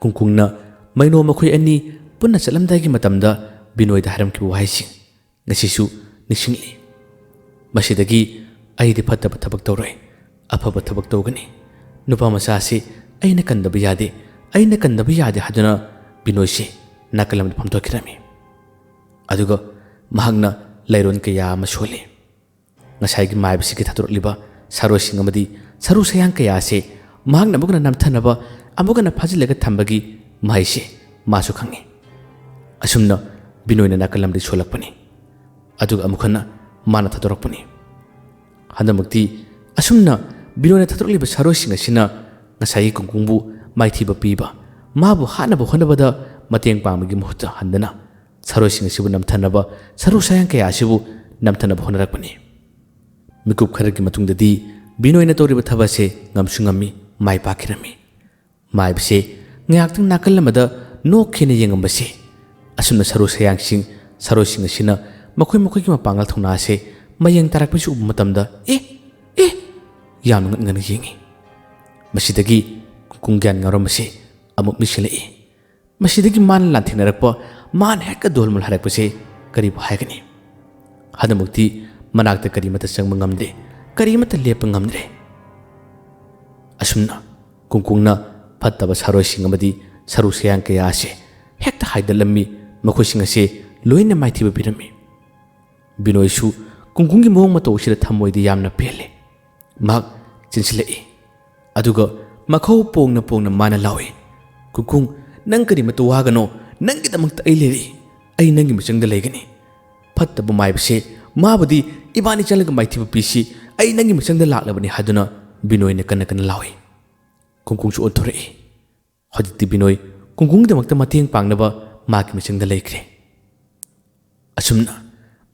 ꯀꯨꯡꯀꯨꯡꯅ ꯃꯩꯅꯣ ꯃꯈꯣꯏ ꯑꯅꯤ ꯄꯨꯟꯅ ꯆꯠꯂꯝꯗꯥꯏꯒꯤ ꯃꯇꯝꯗ ꯕꯤꯅꯣꯏꯗ ꯍꯥꯏꯔꯝꯈꯤꯕ ꯋꯥꯍꯩꯁꯤꯡ ꯉꯁꯤꯁꯨ ꯅꯤꯡꯁꯤꯡꯂꯤ꯫ ꯃꯁꯤꯗꯒꯤ ꯑꯩꯗꯤ ꯐꯠꯇꯕ ꯊꯕꯛ ꯇꯧꯔꯣꯏ, ꯑꯐꯕ ꯊꯕꯛ ꯇꯧꯒꯅꯤ꯫ ꯅꯨꯄꯥ ꯃꯆꯥꯁꯤ ꯑꯩꯅ ꯀꯟꯗꯕ ꯌꯥꯗꯦ, ꯑꯩꯅ ꯀꯟꯗꯕ ꯌꯥꯗꯦ ꯍꯥꯏꯗꯨꯅ ꯕꯤꯅꯣꯏꯁꯤ ꯅꯥꯀꯜ ꯑꯃꯗ ꯐꯝꯗꯣꯛꯈꯤꯔꯝꯃꯤ꯫ ꯑꯗꯨꯒ ꯃꯍꯥꯛꯅ ꯂꯥꯏꯔꯣꯟ ꯀꯌꯥ ꯑꯃ ꯁꯣꯜꯂꯤ꯫ ꯉꯁꯥꯏꯒꯤ ꯃꯥꯏꯕꯁꯤꯒꯤ ꯊꯥꯗꯣꯔꯛꯂꯤꯕ ꯁꯥꯔꯣꯏꯁꯤꯡ ꯑꯃꯗꯤ ꯁꯔꯨ ꯁꯌꯥꯡ ꯀꯌꯥ ꯑꯁꯤ ꯃꯍꯥꯛꯅ ꯑꯃꯨꯛ ꯍꯟꯅ ꯅꯝꯊꯅꯕ, ꯑꯃꯨꯛ ꯍꯟꯅ ꯐꯥꯖꯤꯜꯂꯒ ꯊꯝꯕꯒꯤ ꯃꯍꯩꯁꯤ ꯃꯥꯁꯨ ꯈꯪꯏ꯫ ꯑꯁꯨꯝꯅ ꯕꯤꯅꯣꯏꯅ ꯅꯥꯀꯜ ꯑꯃꯗꯒꯤ ꯁꯣꯜꯂꯛꯄꯅꯤ꯫ ꯑꯗꯨꯒ ꯑꯃꯨꯛ ꯍꯟꯅ ꯃꯥꯅ ꯊꯥꯗꯣꯔꯛꯄꯅꯤ꯫ ꯍꯟꯗꯛꯃꯛꯇꯤ ꯑꯁꯨꯝꯅ ꯕꯤꯅꯣꯏꯅ ꯊꯥꯗꯣꯔꯛꯂꯤꯕ ꯁꯥꯔꯣꯏꯁꯤꯡ ꯑꯁꯤꯅ ꯉꯁꯥꯏꯒꯤ ꯀꯨꯡꯀꯨꯡꯕꯨ ꯃꯥꯏꯊꯤꯕ ꯄꯤꯕ, ꯃꯥꯕꯨ ꯍꯥꯠꯅꯕ ꯍꯣꯠꯅꯕꯗ ꯃꯇꯦꯡ ꯄꯥꯡꯕꯒꯤ ꯃꯍꯨꯠꯇ ꯍꯟꯗꯅ ꯁꯥꯔꯣꯏꯁꯤꯡ ꯑꯁꯤꯕꯨ ꯅꯝꯊꯅꯕ, ꯁꯔꯨ ꯁꯌꯥꯡ ꯀꯌꯥ ꯑꯁꯤꯕꯨ ꯅꯝꯊꯅꯕ ꯍꯣꯠꯅꯔꯛꯄꯅꯤ꯫ ꯃꯤꯀꯨꯞ ꯈꯔꯒꯤ ꯃꯇꯨꯡꯗꯗꯤ ꯕꯤꯅꯣꯏꯅ ꯇꯧꯔꯤꯕ ꯊꯕꯛ ꯑꯁꯤ ꯉꯝꯁꯨ ꯉꯝꯃꯤ, ꯃꯥꯏ ꯄꯥꯛꯈꯤꯔꯝꯃꯤ꯫ ꯃꯥꯏꯕꯁꯦ ꯉꯥꯏꯍꯥꯛꯇꯪ ꯅꯥꯀꯜ ꯑꯃꯗ ꯅꯣꯛꯈꯦꯅ ꯌꯦꯡꯉꯝꯕꯁꯦ, ꯑꯁꯨꯝꯅ ꯁꯔꯨ ꯁꯌꯥꯡꯁꯤꯡ, ꯁꯥꯔꯣꯏꯁꯤꯡ ꯑꯁꯤꯅ ꯃꯈꯣꯏ ꯃꯈꯣꯏꯒꯤ ꯃꯄꯥꯡꯒꯜ ꯊꯧꯅꯥ ꯑꯁꯦ ꯃꯌꯦꯡ ꯇꯥꯔꯛꯄꯁꯤ ꯎꯕ ꯃꯇꯝꯗ, "ꯑꯦ, ꯑꯦ!" ꯌꯥꯝꯅ ꯉꯛꯅ ꯌꯦꯡꯉꯤ꯫ ꯃꯁꯤꯗꯒꯤ ꯀꯨꯡꯒ꯭ꯌꯥꯟ ꯉꯥꯎꯔꯝꯕꯁꯦ ꯑꯃꯨꯛ ꯃꯤꯁꯤꯜꯂꯛꯏ꯫ ꯃꯁꯤꯗꯒꯤ ꯃꯥꯅ ꯂꯥꯟꯊꯦꯡꯅꯔꯛꯄ, ꯃꯥꯅ ꯍꯦꯛꯇ ꯗꯣꯜꯃꯣꯜ ꯍꯥꯏꯔꯛꯄꯁꯦ ꯀꯔꯤꯕꯨ ꯍꯥꯏꯒꯅꯤ? ꯍꯟꯗꯛꯃꯛꯇꯤ ꯃꯅꯥꯛꯇ ꯀꯔꯤꯃꯠꯇ ꯆꯪꯕ ꯉꯝꯗꯦ, ꯀꯔꯤꯃꯠꯇ ꯂꯦꯞꯄ ꯉꯝꯗ꯭ꯔꯦ꯫ ꯑꯁꯨꯝꯅ ꯀꯨꯡꯀꯨꯡꯅ ꯐꯠꯇꯕ ꯁꯥꯔꯣꯏꯁꯤꯡ ꯑꯃꯗꯤ ꯁꯔꯨ ꯁꯌꯥꯡ ꯀꯌꯥ ꯑꯁꯦ ꯍꯦꯛꯇ ꯍꯥꯏꯗꯠꯂꯝꯃꯤ, ꯃꯈꯣꯏꯁꯤꯡ ꯑꯁꯦ ꯂꯣꯏꯅ ꯃꯥꯏꯊꯤꯕ ꯄꯤꯔꯝꯃꯤ꯫ ꯕꯤꯅꯣꯏꯁꯨ ꯀꯨꯡꯀꯨꯡꯒꯤ ꯃꯑꯣꯡ ꯃꯇꯧ ꯑꯁꯤꯗ ꯊꯃꯣꯏꯗ ꯌꯥꯝꯅ ꯄꯦꯜꯂꯦ꯫ ꯃꯍꯥꯛ ꯆꯦꯟꯁꯤꯜꯂꯛꯏ꯫ ꯑꯗꯨꯒ ꯃꯈꯧ ꯄꯣꯡꯅ ꯄꯣꯡꯅ ꯃꯥꯅ ꯂꯥꯎꯏ, "ꯀꯨꯡꯀꯨꯡ, ꯅꯪ ꯀꯔꯤꯃꯠꯇ ꯋꯥꯒꯅꯣ, ꯅꯪꯒꯤꯗꯃꯛꯇ ꯑꯩ ꯂꯩꯔꯤ, ꯑꯩ ꯅꯪꯒꯤ ꯃꯤꯆꯪꯗ ꯂꯩꯒꯅꯤ꯫ ꯐꯠꯇꯕ ꯃꯥꯏꯕꯁꯦ, ꯃꯥꯕꯨꯗꯤ ꯏꯕꯥꯅꯤ ꯆꯠꯂꯒ ꯃꯥꯏꯊꯤꯕ ꯄꯤꯁꯤ, ꯑꯩ ꯅꯪꯒꯤ ꯃꯤꯆꯪꯗ ꯂꯥꯛꯂꯕꯅꯤ" ꯍꯥꯏꯗꯨꯅ ꯕꯤꯅꯣꯏꯅ ꯀꯟꯅ ꯀꯟꯅ ꯂꯥꯎꯏ꯫ ꯀꯨꯡꯀꯨꯡꯁꯨ ꯑꯣꯟꯊꯣꯔꯛꯏ꯫ ꯍꯧꯖꯤꯛꯇꯤ ꯕꯤꯅꯣꯏ ꯀꯨꯡꯀꯨꯡꯒꯤꯗꯃꯛꯇ ꯃꯇꯦꯡ ꯄꯥꯡꯅꯕ ꯃꯥꯒꯤ ꯃꯤꯆꯪꯗ ꯂꯩꯈ꯭ꯔꯦ꯫ ꯑꯁꯨꯝꯅ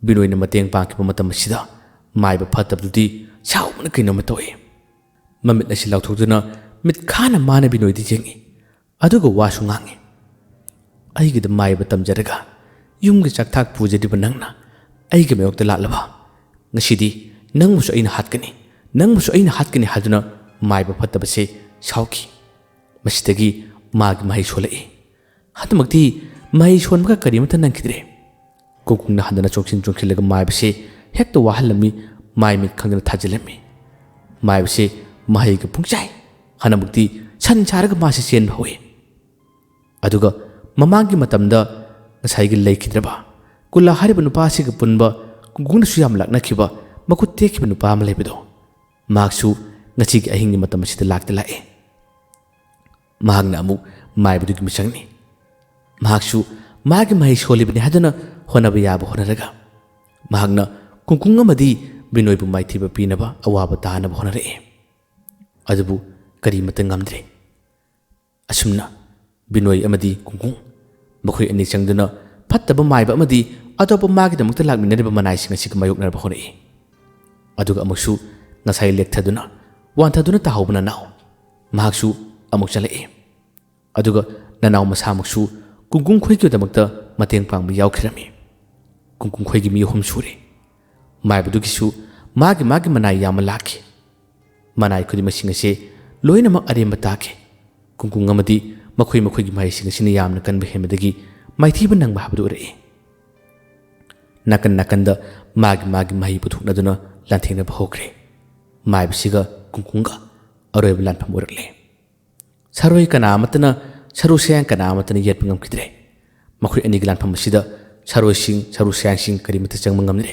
ꯕꯤꯅꯣꯏꯅ ꯃꯇꯦꯡ ꯄꯥꯡꯈꯤꯕ ꯃꯇꯝ ꯑꯁꯤꯗ ꯃꯥꯏꯕ ꯐꯠꯇꯕꯗꯨꯗꯤ ꯁꯥꯎꯕꯅ ꯀꯩꯅꯣꯝꯃ ꯇꯧꯏ꯫ ꯃꯃꯤꯠ ꯑꯁꯤ ꯂꯥꯎꯊꯣꯛꯇꯨꯅ ꯃꯤꯠꯈꯥꯅ ꯃꯥꯅ ꯕꯤꯅꯣꯏꯗ ꯌꯦꯡꯏ꯫ ꯑꯗꯨꯒ ꯋꯥꯁꯨ ꯉꯥꯡꯏ꯫ "ꯑꯩꯒꯤꯗ ꯃꯥꯏꯕ ꯇꯝꯖꯔꯒ ꯌꯨꯝꯒꯤ ꯆꯥꯛꯊꯥꯛ ꯄꯨꯖꯔꯤꯕ ꯅꯪꯅ ꯑꯩꯒꯤ ꯃꯥꯌꯣꯛꯇ ꯂꯥꯛꯂꯕ? "ꯉꯁꯤꯗꯤ ꯅꯪꯕꯨꯁꯨ ꯑꯩꯅ ꯍꯥꯠꯀꯅꯤ, ꯅꯪꯕꯨꯁꯨ ꯑꯩꯅ ꯍꯥꯠꯀꯅꯤ" ꯍꯥꯏꯗꯨꯅ ꯃꯥꯏꯕ ꯐꯠꯇꯕꯁꯦ ꯁꯥꯎꯈꯤ꯫ ꯃꯁꯤꯗꯒꯤ ꯃꯥꯒꯤ ꯃꯍꯩ ꯁꯣꯜꯂꯛꯏ꯫ ꯍꯟꯗꯛꯃꯛꯇꯤ ꯃꯍꯩ ꯁꯣꯟꯕꯒ ꯀꯔꯤꯃꯠꯇ ꯅꯪꯈꯤꯗ꯭ꯔꯦ꯫ ꯀꯨꯡꯀꯨꯡꯅ ꯍꯟꯗꯅ ꯆꯣꯡꯁꯤꯟ ꯆꯣꯡꯁꯤꯜꯂꯒ ꯃꯥꯏꯕꯁꯦ ꯍꯦꯛꯇ ꯋꯥꯍꯜꯂꯝꯃꯤ, ꯃꯥꯏ ꯃꯤꯠ ꯈꯪꯗꯅ ꯊꯥꯖꯤꯜꯂꯝꯃꯤ꯫ ꯃꯥꯏꯕꯁꯦ ꯃꯍꯩꯒ ꯄꯨꯡꯆꯥꯏ꯫ ꯍꯟꯗꯛꯃꯛꯇꯤ ꯁꯟ ꯁꯥꯔꯒ ꯃꯥꯁꯦ ꯆꯦꯟꯕ ꯍꯧꯏ꯫ ꯑꯗꯨꯒ ꯃꯃꯥꯡꯒꯤ ꯃꯇꯝꯗ ꯉꯁꯥꯏꯒꯤ ꯂꯩꯈꯤꯗ꯭ꯔꯕ ꯀꯨꯂꯥ ꯍꯥꯏꯔꯤꯕ ꯅꯨꯄꯥ ꯑꯁꯤꯒ ꯄꯨꯟꯕ, ꯀꯨꯡꯀꯨꯡꯅꯁꯨ ꯌꯥꯝ ꯂꯥꯛꯅꯈꯤꯕ, ꯃꯈꯨꯠ ꯇꯦꯛꯈꯤꯕ ꯅꯨꯄꯥ ꯑꯃ ꯂꯩꯕꯗꯣ, ꯃꯍꯥꯛꯁꯨ ꯉꯁꯤꯒꯤ ꯑꯍꯤꯡꯒꯤ ꯃꯇꯝ ꯑꯁꯤꯗ ꯂꯥꯛꯇꯤ ꯂꯥꯛꯑꯦ꯫ ꯃꯍꯥꯛꯅ ꯑꯃꯨꯛ ꯃꯥꯏꯕꯗꯨꯒꯤ ꯃꯤꯆꯪꯅꯤ꯫ ꯃꯍꯥꯛꯁꯨ ꯃꯥꯒꯤ ꯃꯍꯩ ꯁꯣꯜꯂꯤꯕꯅꯤ ꯍꯥꯏꯗꯨꯅ ꯍꯣꯠꯅꯕ ꯌꯥꯕ ꯍꯣꯠꯅꯔꯒ, ꯃꯍꯥꯛꯅ ꯀꯨꯡꯀꯨꯡ ꯑꯃꯗꯤ ꯕꯤꯅꯣꯏꯕꯨ ꯃꯥꯏꯊꯤꯕ ꯄꯤꯅꯕ ꯑꯋꯥꯕ ꯇꯥꯅꯕ ꯍꯣꯠꯅꯔꯛꯑꯦ꯫ ꯑꯗꯨꯕꯨ ꯀꯔꯤꯃꯠꯇ ꯉꯝꯗ꯭ꯔꯦ꯫ ꯑꯁꯨꯝꯅ ꯕꯤꯅꯣꯏ ꯑꯃꯗꯤ ꯀꯨꯡꯀꯨꯡ, ꯃꯈꯣꯏ ꯑꯅꯤ ꯆꯪꯗꯨꯅ ꯐꯠꯇꯕ ꯃꯥꯏꯕ ꯑꯃꯗꯤ ꯑꯇꯣꯞꯄ ꯃꯥꯒꯤꯗꯃꯛꯇ ꯂꯥꯛꯃꯤꯟꯅꯔꯤꯕ ꯃꯅꯥꯏꯁꯤꯡ ꯑꯁꯤꯒ ꯃꯥꯌꯣꯛꯅꯔꯕ ꯍꯣꯠꯅꯔꯛꯏ꯫ ꯑꯗꯨꯒ ꯑꯃꯨꯛꯁꯨ ꯉꯁꯥꯏ ꯂꯦꯛꯊꯗꯨꯅ, ꯋꯥꯟꯊꯗꯨꯅ ꯇꯥꯍꯧꯕ ꯅꯅꯥꯎ, ꯃꯍꯥꯛꯁꯨ ꯑꯃꯨꯛ ꯆꯠꯂꯛꯏ꯫ ꯑꯗꯨꯒ ꯅꯅꯥꯎ ꯃꯁꯥꯃꯛꯁꯨ ꯀꯨꯡꯀꯨꯡ ꯈꯣꯏꯒꯤꯗꯃꯛꯇ ꯃꯇꯦꯡ ꯄꯥꯡꯕ ꯌꯥꯎꯈꯤꯔꯝꯃꯤ꯫ ꯀꯨꯡꯀꯨꯡ ꯈꯣꯏꯒꯤ ꯃꯤ ꯑꯍꯨꯝ ꯁꯨꯔꯦ꯫ ꯃꯥꯏꯕꯗꯨꯒꯤꯁꯨ ꯃꯥꯒꯤ ꯃꯥꯒꯤ ꯃꯅꯥꯏ ꯌꯥꯝꯅ ꯂꯥꯛꯈꯤ꯫ ꯃꯅꯥꯏ ꯈꯨꯗꯤꯡꯃꯛꯁꯤꯡ ꯑꯁꯦ ꯂꯣꯏꯅꯃꯛ ꯑꯔꯦꯝꯕ ꯇꯥꯈꯤ꯫ ꯀꯨꯡꯀꯨꯡ ꯑꯃꯗꯤ ꯃꯈꯣꯏ ꯃꯈꯣꯏꯒꯤ ꯃꯍꯩꯁꯤꯡ ꯑꯁꯤꯅ ꯌꯥꯝꯅ ꯀꯟꯕ ꯍꯦꯟꯕꯗꯒꯤ ꯃꯥꯏꯊꯤꯕ ꯅꯪꯕ ꯍꯥꯏꯕꯗꯨ ꯑꯣꯏꯔꯛꯏ꯫ ꯅꯥꯀꯟ ꯅꯥꯀꯟꯗ ꯃꯥꯒꯤ ꯃꯥꯒꯤ ꯃꯍꯩ ꯄꯨꯊꯣꯛꯅꯗꯨꯅ ꯂꯥꯟꯊꯦꯡꯅꯕ ꯍꯧꯈ꯭ꯔꯦ꯫ ꯃꯥꯏꯕꯁꯤꯒ ꯀꯨꯡꯀꯨꯡꯒ ꯑꯔꯣꯏꯕ ꯂꯥꯟꯐꯝ ꯑꯣꯏꯔꯛꯂꯦ꯫ ꯁꯥꯔꯣꯏ ꯀꯅꯥ ꯑꯃꯠꯇꯅ, ꯁꯔꯨ ꯁꯌꯥꯡ ꯀꯅꯥ ꯑꯃꯠꯇꯅ ꯌꯦꯠꯄ ꯉꯝꯈꯤꯗ꯭ꯔꯦ꯫ ꯃꯈꯣꯏ ꯑꯅꯤꯒꯤ ꯂꯥꯟꯐꯝ ꯑꯁꯤꯗ ꯁꯥꯔꯣꯏꯁꯤꯡ, ꯁꯔꯨ ꯁꯌꯥꯡꯁꯤꯡ ꯀꯔꯤꯃꯠꯇ ꯆꯪꯕ ꯉꯝꯗ꯭ꯔꯦ꯫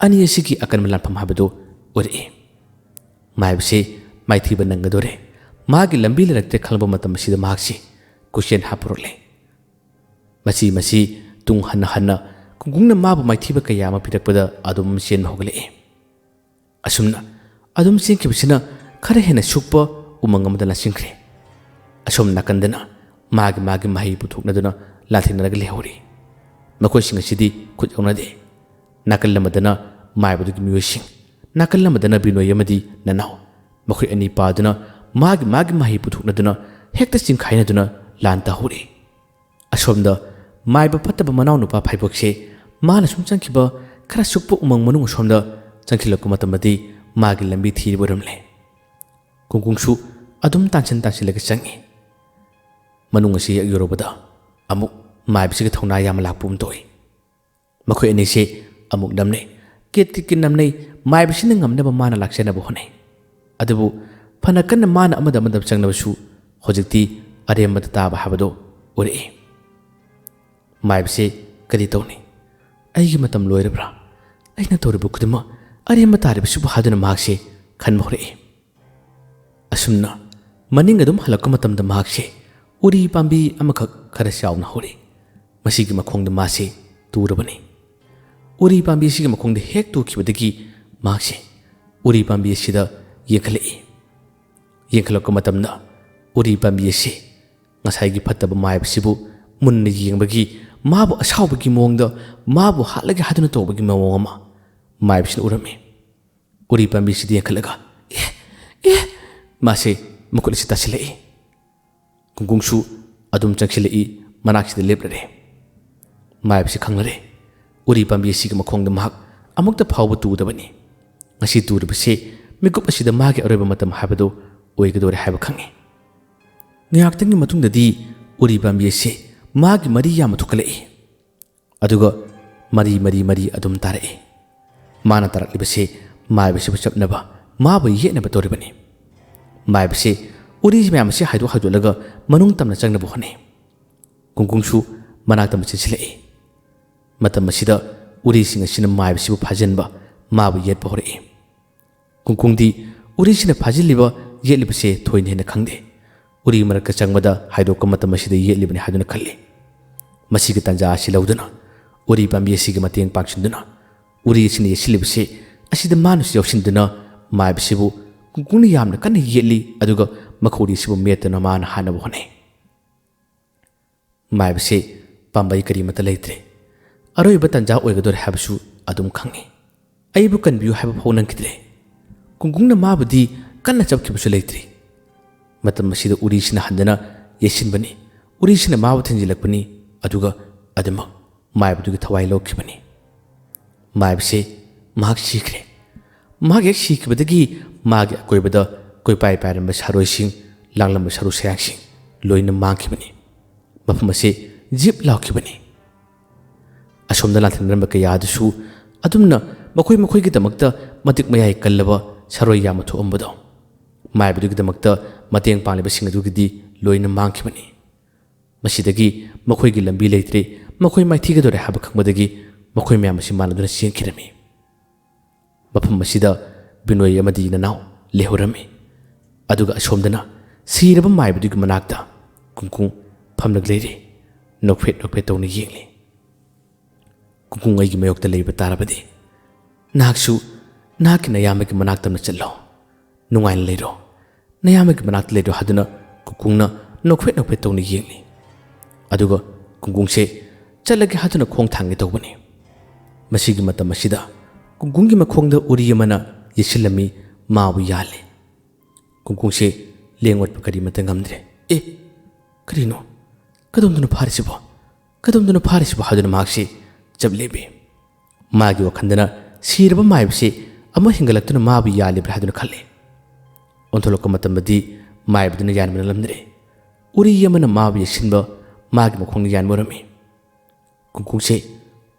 ꯑꯅꯤ ꯑꯁꯤꯒꯤ ꯑꯀꯟꯕ ꯂꯥꯟꯐꯝ ꯍꯥꯏꯕꯗꯨ ꯑꯣꯏꯔꯛꯏ꯫ ꯃꯥꯏꯕꯁꯤ ꯃꯥꯏꯊꯤꯕ ꯅꯪꯒꯗꯣꯔꯦ꯫ ꯃꯥꯒꯤ ꯂꯝꯕꯤ ꯂꯩꯔꯛꯇ꯭ꯔꯦ ꯈꯪꯂꯛꯄ ꯃꯇꯝ ꯑꯁꯤꯗ ꯃꯍꯥꯛꯁꯤ ꯀꯣꯏꯆꯦꯟ ꯍꯥꯞꯄꯨꯔꯛꯂꯦ꯫ ꯃꯁꯤ, ꯃꯁꯤ ꯇꯨꯡ ꯍꯟꯅ ꯍꯟꯅ ꯀꯨꯡꯀꯨꯡꯅ ꯃꯥꯕꯨ ꯃꯥꯏꯊꯤꯕ ꯀꯌꯥ ꯑꯃ ꯄꯤꯔꯛꯄꯗ ꯑꯗꯨꯝ ꯆꯦꯟꯕ ꯍꯧꯒꯠꯂꯛꯏ꯫ ꯑꯁꯨꯝꯅ ꯑꯗꯨꯝ ꯆꯦꯟꯈꯤꯕꯁꯤꯅ ꯈꯔ ꯍꯦꯟꯅ ꯁꯨꯛꯄ ꯎꯃꯪ ꯑꯃꯗ ꯂꯥꯟꯁꯤꯟꯈ꯭ꯔꯦ꯫ ꯑꯁꯣꯝ ꯅꯥꯀꯟꯗꯅ ꯃꯥꯒꯤ ꯃꯥꯒꯤ ꯃꯍꯩ ꯄꯨꯊꯣꯛꯅꯗꯨꯅ ꯂꯥꯟꯊꯦꯡꯅꯔꯒ ꯂꯩꯍꯧꯔꯤ꯫ ꯃꯈꯣꯏꯁꯤꯡ ꯑꯁꯤꯗꯤ ꯈꯨꯠ ꯌꯥꯎꯅꯗꯦ꯫ ꯅꯥꯀꯜ ꯑꯃꯗꯅ ꯃꯥꯏꯕꯗꯨꯒꯤ ꯃꯤꯑꯣꯏꯁꯤꯡ, ꯅꯥꯀꯜ ꯑꯃꯗꯅ ꯕꯤꯅꯣꯏ ꯑꯃꯗꯤ ꯅꯅꯥꯎ꯫ ꯃꯈꯣꯏ ꯑꯅꯤ ꯄꯥꯗꯨꯅ ꯃꯥꯒꯤ ꯃꯥꯒꯤ ꯃꯍꯩ ꯄꯨꯊꯣꯛꯅꯗꯨꯅ ꯍꯦꯛꯇ ꯆꯤꯡꯈꯥꯏꯅꯗꯨꯅ ꯂꯥꯟ ꯇꯥꯍꯧꯔꯤ꯫ ꯑꯁꯣꯝꯗ ꯃꯥꯏꯕ ꯐꯠꯇꯕ ꯃꯅꯥꯎꯅꯨꯄꯥ ꯐꯥꯏꯕꯣꯛꯁꯦ ꯃꯥꯅ ꯁꯨꯝ ꯆꯪꯈꯤꯕ ꯈꯔ ꯁꯨꯛꯄ ꯎꯃꯪ ꯃꯅꯨꯡ ꯑꯁꯣꯝꯗ ꯆꯪꯁꯤꯜꯂꯛꯄ ꯃꯇꯝꯗꯗꯤ ꯃꯥꯒꯤ ꯂꯝꯕꯤ ꯊꯤꯔꯤꯕ ꯑꯣꯏꯔꯝꯂꯦ꯫ ꯀꯨꯡꯀꯨꯡꯁꯨ ꯑꯗꯨꯝ ꯇꯥꯟꯁꯤꯟ ꯇꯥꯟꯁꯤꯜꯂꯒ ꯆꯪꯏ꯫ ꯃꯅꯨꯡ ꯑꯁꯤ ꯍꯦꯛ ꯌꯧꯔꯨꯕꯗ ꯑꯃꯨꯛ ꯃꯥꯏꯕꯁꯤꯒ ꯊꯧꯅꯥ ꯌꯥꯝꯅ ꯂꯥꯛꯄꯒꯨꯝ ꯇꯧꯏ꯫ ꯃꯈꯣꯏ ꯑꯅꯤꯁꯦ ꯑꯃꯨꯛ ꯅꯝꯅꯩ, ꯀꯤꯠ ꯀꯤꯠ ꯀꯤꯠ ꯅꯝꯅꯩ꯫ ꯃꯥꯏꯕꯁꯤꯅ ꯉꯝꯅꯕ ꯃꯥꯅ ꯂꯥꯛꯆꯅꯕ ꯍꯣꯠꯅꯩ꯫ ꯑꯗꯨꯕꯨ ꯐꯅ ꯀꯟꯅ ꯃꯥꯅ ꯑꯃꯗ ꯑꯃꯗ ꯆꯪꯅꯕꯁꯨ ꯍꯧꯖꯤꯛꯇꯤ ꯑꯔꯦꯝꯕꯗ ꯇꯥꯕ ꯍꯥꯏꯕꯗꯨ ꯑꯣꯏꯔꯛꯏ꯫ ꯃꯥꯏꯕꯁꯦ ꯀꯔꯤ ꯇꯧꯅꯤ? ꯑꯩꯒꯤ ꯃꯇꯝ ꯂꯣꯏꯔꯕ꯭ꯔꯥ? ꯑꯩꯅ ꯇꯧꯔꯤꯕ ꯈꯨꯗꯤꯡꯃꯛ ꯑꯔꯦꯝꯕ ꯇꯥꯔꯤꯕꯁꯤꯕꯨ ꯍꯥꯏꯗꯨꯅ ꯃꯍꯥꯛꯁꯦ ꯈꯟꯕ ꯍꯧꯔꯛꯏ꯫ ꯑꯁꯨꯝꯅ ꯃꯅꯤꯡ ꯑꯗꯨꯝ ꯍꯜꯂꯛꯄ ꯃꯇꯝꯗ ꯃꯍꯥꯛꯁꯦ ꯎꯔꯤ ꯄꯥꯝꯕꯤ ꯑꯃꯈꯛ ꯈꯔ ꯆꯥꯎꯅ ꯍꯧꯔꯛꯏ꯫ ꯃꯁꯤꯒꯤ ꯃꯈꯣꯡꯗ ꯃꯥꯁꯦ ꯇꯨꯔꯕꯅꯤ꯫ ꯎꯔꯤ ꯄꯥꯝꯕꯤ ꯑꯁꯤꯒꯤ ꯃꯈꯣꯡꯗ ꯍꯦꯛ ꯇꯨꯈꯤꯕꯗꯒꯤ ꯃꯍꯥꯛꯁꯦ ꯎꯔꯤ ꯄꯥꯝꯕꯤ ꯑꯁꯤꯗ ꯌꯦꯡꯈꯠꯂꯛꯏ꯫ ꯌꯦꯡꯈꯠꯂꯛꯄ ꯃꯇꯝꯗ ꯎꯔꯤ ꯄꯥꯝꯕꯤ ꯑꯁꯤ ꯉꯁꯥꯏꯒꯤ ꯐꯠꯇꯕ ꯃꯥꯏꯕꯁꯤꯕꯨ ꯃꯨꯟꯅ ꯌꯦꯡꯕꯒꯤ, ꯃꯥꯕꯨ ꯑꯁꯥꯎꯕꯒꯤ ꯃꯑꯣꯡꯗ, ꯃꯥꯕꯨ ꯍꯥꯠꯂꯒꯦ ꯍꯥꯏꯗꯨꯅ ꯇꯧꯕꯒꯤ ꯃꯑꯣꯡ ꯑꯃ ꯃꯥꯏꯕꯁꯤꯅ ꯎꯔꯝꯃꯤ꯫ ꯎꯔꯤ ꯄꯥꯝꯕꯤꯁꯤꯗ ꯌꯦꯡꯈꯠꯂꯒ "ꯑꯦ, ꯑꯦ!" ꯃꯥꯁꯦ ꯃꯈꯨꯠ ꯑꯁꯤ ꯇꯥꯁꯤꯜꯂꯛꯏ꯫ ꯀꯨꯡꯀꯨꯡꯁꯨ ꯑꯗꯨꯝ ꯆꯪꯁꯤꯜꯂꯛꯏ, ꯃꯅꯥꯛꯁꯤꯗ ꯂꯦꯞꯂꯔꯦ꯫ ꯃꯥꯏꯕꯁꯤ ꯈꯪꯂꯔꯦ, ꯎꯔꯤ ꯄꯥꯝꯕꯤ ꯑꯁꯤꯒꯤ ꯃꯈꯣꯡꯗ ꯃꯍꯥꯛ ꯑꯃꯨꯛꯇ ꯐꯥꯎꯕ ꯇꯨꯗꯕꯅꯤ꯫ ꯉꯁꯤ ꯇꯨꯔꯤꯕꯁꯤ ꯃꯤꯀꯨꯞ ꯑꯁꯤꯗ ꯃꯥꯒꯤ ꯑꯔꯣꯏꯕ ꯃꯇꯝ ꯍꯥꯏꯕꯗꯨ ꯑꯣꯏꯒꯗꯧꯔꯦ ꯍꯥꯏꯕ ꯈꯪꯏ꯫ ꯉꯥꯏꯍꯥꯛꯇꯪꯒꯤ ꯃꯇꯨꯡꯗꯗꯤ ꯎꯔꯤ ꯄꯥꯝꯕꯤ ꯑꯁꯤ ꯃꯥꯒꯤ ꯃꯔꯤ ꯌꯥꯝꯅ ꯊꯣꯛꯀꯠꯂꯛꯏ꯫ ꯑꯗꯨꯒ ꯃꯔꯤ, ꯃꯔꯤ, ꯃꯔꯤ ꯑꯗꯨꯝ ꯇꯥꯔꯛꯏ꯫ ꯃꯥꯅ ꯇꯥꯔꯛꯂꯤꯕꯁꯤ ꯃꯥꯏꯕꯁꯤꯕꯨ ꯆꯞꯅꯕ, ꯃꯥꯕꯨ ꯌꯦꯠꯅꯕ ꯇꯧꯔꯤꯕꯅꯤ꯫ ꯃꯥꯏꯕꯁꯤ ꯎꯔꯤ ꯃꯌꯥꯝ ꯑꯁꯤ ꯍꯥꯏꯗꯣꯛ ꯍꯥꯏꯗꯣꯛꯂꯒ ꯃꯅꯨꯡ ꯇꯝꯅ ꯆꯪꯅꯕ ꯍꯣꯠꯅꯩ꯫ ꯀꯨꯡꯀꯨꯡꯁꯨ ꯃꯅꯥꯛꯇ ꯑꯃꯨꯛ ꯆꯦꯟꯁꯤꯜꯂꯛꯏ꯫ ꯃꯇꯝ ꯑꯁꯤꯗ ꯎꯔꯤꯁꯤꯡ ꯑꯁꯤꯅ ꯃꯥꯏꯕꯁꯤꯕꯨ ꯐꯥꯖꯤꯟꯕ, ꯃꯥꯕꯨ ꯌꯦꯠꯄ ꯍꯧꯔꯛꯏ꯫ ꯀꯨꯡꯀꯨꯡꯗꯤ ꯎꯔꯤꯁꯤꯅ ꯐꯥꯖꯤꯜꯂꯤꯕ, ꯌꯦꯠꯂꯤꯕꯁꯦ ꯊꯣꯏꯅ ꯍꯦꯟꯅ ꯈꯪꯗꯦ꯫ ꯎꯔꯤ ꯃꯔꯛꯇ ꯆꯪꯕꯗ ꯍꯥꯏꯗꯣꯛꯄ ꯃꯇꯝ ꯑꯁꯤꯗ ꯌꯦꯠꯂꯤꯕꯅꯤ ꯍꯥꯏꯗꯨꯅ ꯈꯜꯂꯤ꯫ ꯃꯁꯤꯒꯤ ꯇꯥꯟꯖꯥ ꯑꯁꯤ ꯂꯧꯗꯨꯅ ꯎꯔꯤ ꯄꯥꯝꯕꯤ ꯑꯁꯤꯒꯤ ꯃꯇꯦꯡ ꯄꯥꯡꯁꯤꯟꯗꯨꯅ ꯎꯔꯤ ꯑꯁꯤꯅ ꯌꯦꯠꯁꯤꯜꯂꯤꯕꯁꯤ ꯑꯁꯤꯗ ꯃꯥꯅꯁꯨ ꯌꯥꯎꯁꯤꯟꯗꯨꯅ ꯃꯥꯏꯕꯁꯤꯕꯨ ꯀꯨꯡꯀꯨꯡꯅ ꯌꯥꯝꯅ ꯀꯟꯅ ꯌꯦꯠꯂꯤ, ꯑꯗꯨꯒ ꯃꯈꯣꯡ ꯑꯁꯤꯕꯨ ꯃꯦꯠꯇꯨꯅ ꯃꯥꯅ ꯍꯥꯠꯅꯕ ꯍꯣꯠꯅꯩ꯫ ꯃꯥꯏꯕꯁꯤ ꯄꯥꯝꯕꯩ ꯀꯔꯤꯃꯠꯇ ꯂꯩꯇ꯭ꯔꯦ꯫ ꯑꯔꯣꯏꯕ ꯇꯥꯟꯖꯥ ꯑꯣꯏꯒꯗꯧꯔꯦ ꯍꯥꯏꯕꯁꯨ ꯑꯗꯨꯝ ꯈꯪꯏ꯫ ꯑꯩꯕꯨ ꯀꯟꯕꯤꯌꯨ ꯍꯥꯏꯕ ꯐꯥꯎ ꯅꯪꯈꯤꯗ꯭ꯔꯦ꯫ ꯀꯨꯡꯀꯨꯡꯅ ꯃꯥꯕꯨꯗꯤ ꯀꯟꯅ ꯆꯞꯈꯤꯕꯁꯨ ꯂꯩꯇ꯭ꯔꯤ꯫ ꯃꯇꯝ ꯑꯁꯤꯗ ꯎꯔꯤꯁꯤꯅ ꯍꯟꯗꯨꯅ ꯌꯩꯁꯤꯟꯕꯅꯤ꯫ ꯎꯔꯤꯁꯤꯅ ꯃꯥꯕꯨ ꯊꯤꯟꯖꯤꯜꯂꯛꯄꯅꯤ, ꯑꯗꯨꯒ ꯑꯗꯨꯃꯛ ꯃꯥꯏꯕꯗꯨꯒꯤ ꯊꯋꯥꯏ ꯂꯧꯈꯤꯕꯅꯤ꯫ ꯃꯥꯏꯕꯁꯦ ꯃꯍꯥꯛ ꯁꯤꯈ꯭ꯔꯦ꯫ ꯃꯍꯥꯛ ꯍꯦꯛ ꯁꯤꯈꯤꯕꯗꯒꯤ ꯃꯥꯒꯤ ꯑꯀꯣꯏꯕꯗ ꯀꯣꯏꯄꯥꯏ ꯄꯥꯏꯔꯝꯕ ꯁꯥꯔꯣꯏꯁꯤꯡ, ꯂꯥꯡꯂꯝꯕ ꯁꯔꯨ ꯁꯌꯥꯡꯁꯤꯡ ꯂꯣꯏꯅ ꯃꯥꯡꯈꯤꯕꯅꯤ꯫ ꯃꯐꯝ ꯑꯁꯤ ꯖꯤꯞ ꯂꯥꯎꯈꯤꯕꯅꯤ꯫ ꯑꯁꯣꯝꯗ ꯂꯥꯟꯊꯦꯡꯅꯔꯝꯕ ꯀꯌꯥ ꯑꯗꯨꯁꯨ ꯑꯗꯨꯝꯅ ꯃꯈꯣꯏ ꯃꯈꯣꯏꯒꯤꯗꯃꯛꯇ ꯃꯇꯤꯛ ꯃꯌꯥꯏ ꯀꯜꯂꯕ ꯁꯥꯔꯣꯏ ꯌꯥꯝꯅ ꯊꯣꯛꯑꯝꯕꯗꯣ ꯃꯥꯏꯕꯗꯨꯒꯤꯗꯃꯛꯇ ꯃꯇꯦꯡ ꯄꯥꯡꯂꯤꯕꯁꯤꯡ ꯑꯗꯨꯒꯤꯗꯤ ꯂꯣꯏꯅ ꯃꯥꯡꯈꯤꯕꯅꯤ꯫ ꯃꯁꯤꯗꯒꯤ ꯃꯈꯣꯏꯒꯤ ꯂꯝꯕꯤ ꯂꯩꯇ꯭ꯔꯦ, ꯃꯈꯣꯏ ꯃꯥꯏꯊꯤꯒꯗꯧꯔꯦ ꯍꯥꯏꯕ ꯈꯪꯕꯗꯒꯤ ꯃꯈꯣꯏ ꯃꯌꯥꯝ ꯑꯁꯤ ꯃꯥꯟꯅꯗꯨꯅ ꯆꯦꯟꯈꯤꯔꯝꯃꯤ꯫ ꯃꯐꯝ ꯑꯁꯤꯗ ꯕꯤꯅꯣꯏ ꯑꯃꯗꯤ ꯅꯅꯥꯎ ꯂꯩꯍꯧꯔꯝꯃꯤ꯫ ꯑꯗꯨꯒ ꯑꯁꯣꯝꯗꯅ ꯁꯤꯔꯕ ꯃꯥꯏꯕꯗꯨꯒꯤ ꯃꯅꯥꯛꯇ ꯀꯨꯡꯀꯨꯡ ꯐꯝꯂꯒ ꯂꯩꯔꯤ꯫ ꯅꯣꯛꯐꯦꯠ ꯅꯣꯛꯐꯦꯠ ꯇꯧꯅ ꯌꯦꯡꯂꯤ꯫ "ꯀꯨꯡꯀꯨꯡ ꯑꯩꯒꯤ ꯃꯥꯌꯣꯛꯇ ꯂꯩꯕ ꯇꯥꯔꯕꯗꯤ ꯅꯍꯥꯛꯁꯨ ꯅꯍꯥꯛꯀꯤ ꯅꯌꯥꯝꯕꯒꯤ ꯃꯅꯥꯛꯇꯝꯅ ꯆꯠꯂꯣ꯫ ꯅꯨꯡꯉꯥꯏꯅ ꯂꯩꯔꯣ꯫ ꯅꯌꯥꯝꯕꯒꯤ ꯃꯅꯥꯛꯇ ꯂꯩꯔꯣ" ꯍꯥꯏꯗꯨꯅ ꯀꯨꯡꯀꯨꯡꯅ ꯅꯣꯛꯐꯦꯠ ꯅꯣꯛꯐꯦꯠ ꯇꯧꯅ ꯌꯦꯡꯂꯤ꯫ ꯑꯗꯨꯒ ꯀꯨꯡꯀꯨꯡꯁꯦ ꯆꯠꯂꯒꯦ ꯍꯥꯏꯗꯨꯅ ꯈꯣꯡ ꯊꯥꯡꯒꯦ ꯇꯧꯕꯅꯤ꯫ ꯃꯁꯤꯒꯤ ꯃꯇꯝ ꯑꯁꯤꯗ ꯀꯨꯡꯀꯨꯡꯒꯤ ꯃꯈꯣꯡꯗ ꯎꯔꯤ ꯑꯃꯅ ꯌꯦꯠꯁꯤꯜꯂꯝꯃꯤ, ꯃꯥꯕꯨ ꯌꯥꯜꯂꯤ꯫ ꯀꯨꯡꯀꯨꯡꯁꯦ ꯂꯦꯡ ꯑꯣꯠꯄ ꯀꯔꯤꯃꯠꯇ ꯉꯝꯗ꯭ꯔꯦ꯫ "ꯑꯦ, ꯀꯔꯤꯅꯣ? ꯀꯗꯣꯝꯗꯅꯣ ꯐꯥꯔꯤꯁꯤꯕꯣ? ꯀꯗꯣꯝꯗꯅꯣ ꯐꯥꯔꯤꯁꯤꯕꯣ?" ꯍꯥꯏꯗꯨꯅ ꯃꯍꯥꯛꯁꯤ ꯆꯞ ꯂꯦꯞꯄꯤ꯫ ꯃꯥꯒꯤ ꯋꯥꯈꯜꯗꯅ ꯁꯤꯔꯕ ꯃꯥꯏꯕꯁꯤ ꯑꯃꯨꯛ ꯍꯦꯟꯒꯠꯂꯛꯇꯨꯅ ꯃꯥꯕꯨ ꯌꯥꯜꯂꯤꯕ꯭ꯔꯥ ꯍꯥꯏꯗꯨꯅ ꯈꯜꯂꯤ꯫ ꯑꯣꯟꯊꯣꯛꯂꯛꯄ ꯃꯇꯝꯗꯗꯤ ꯃꯥꯏꯕꯗꯨꯅ ꯌꯥꯟꯕꯅ ꯂꯝꯗ꯭ꯔꯦ꯫ ꯎꯔꯤ ꯑꯃꯅ ꯃꯥꯕꯨ ꯌꯦꯠꯁꯤꯟꯕ, ꯃꯥꯒꯤ ꯃꯈꯣꯡꯗ ꯌꯥꯟꯕ ꯑꯣꯏꯔꯝꯃꯤ꯫ ꯀꯨꯡꯀꯨꯡꯁꯦ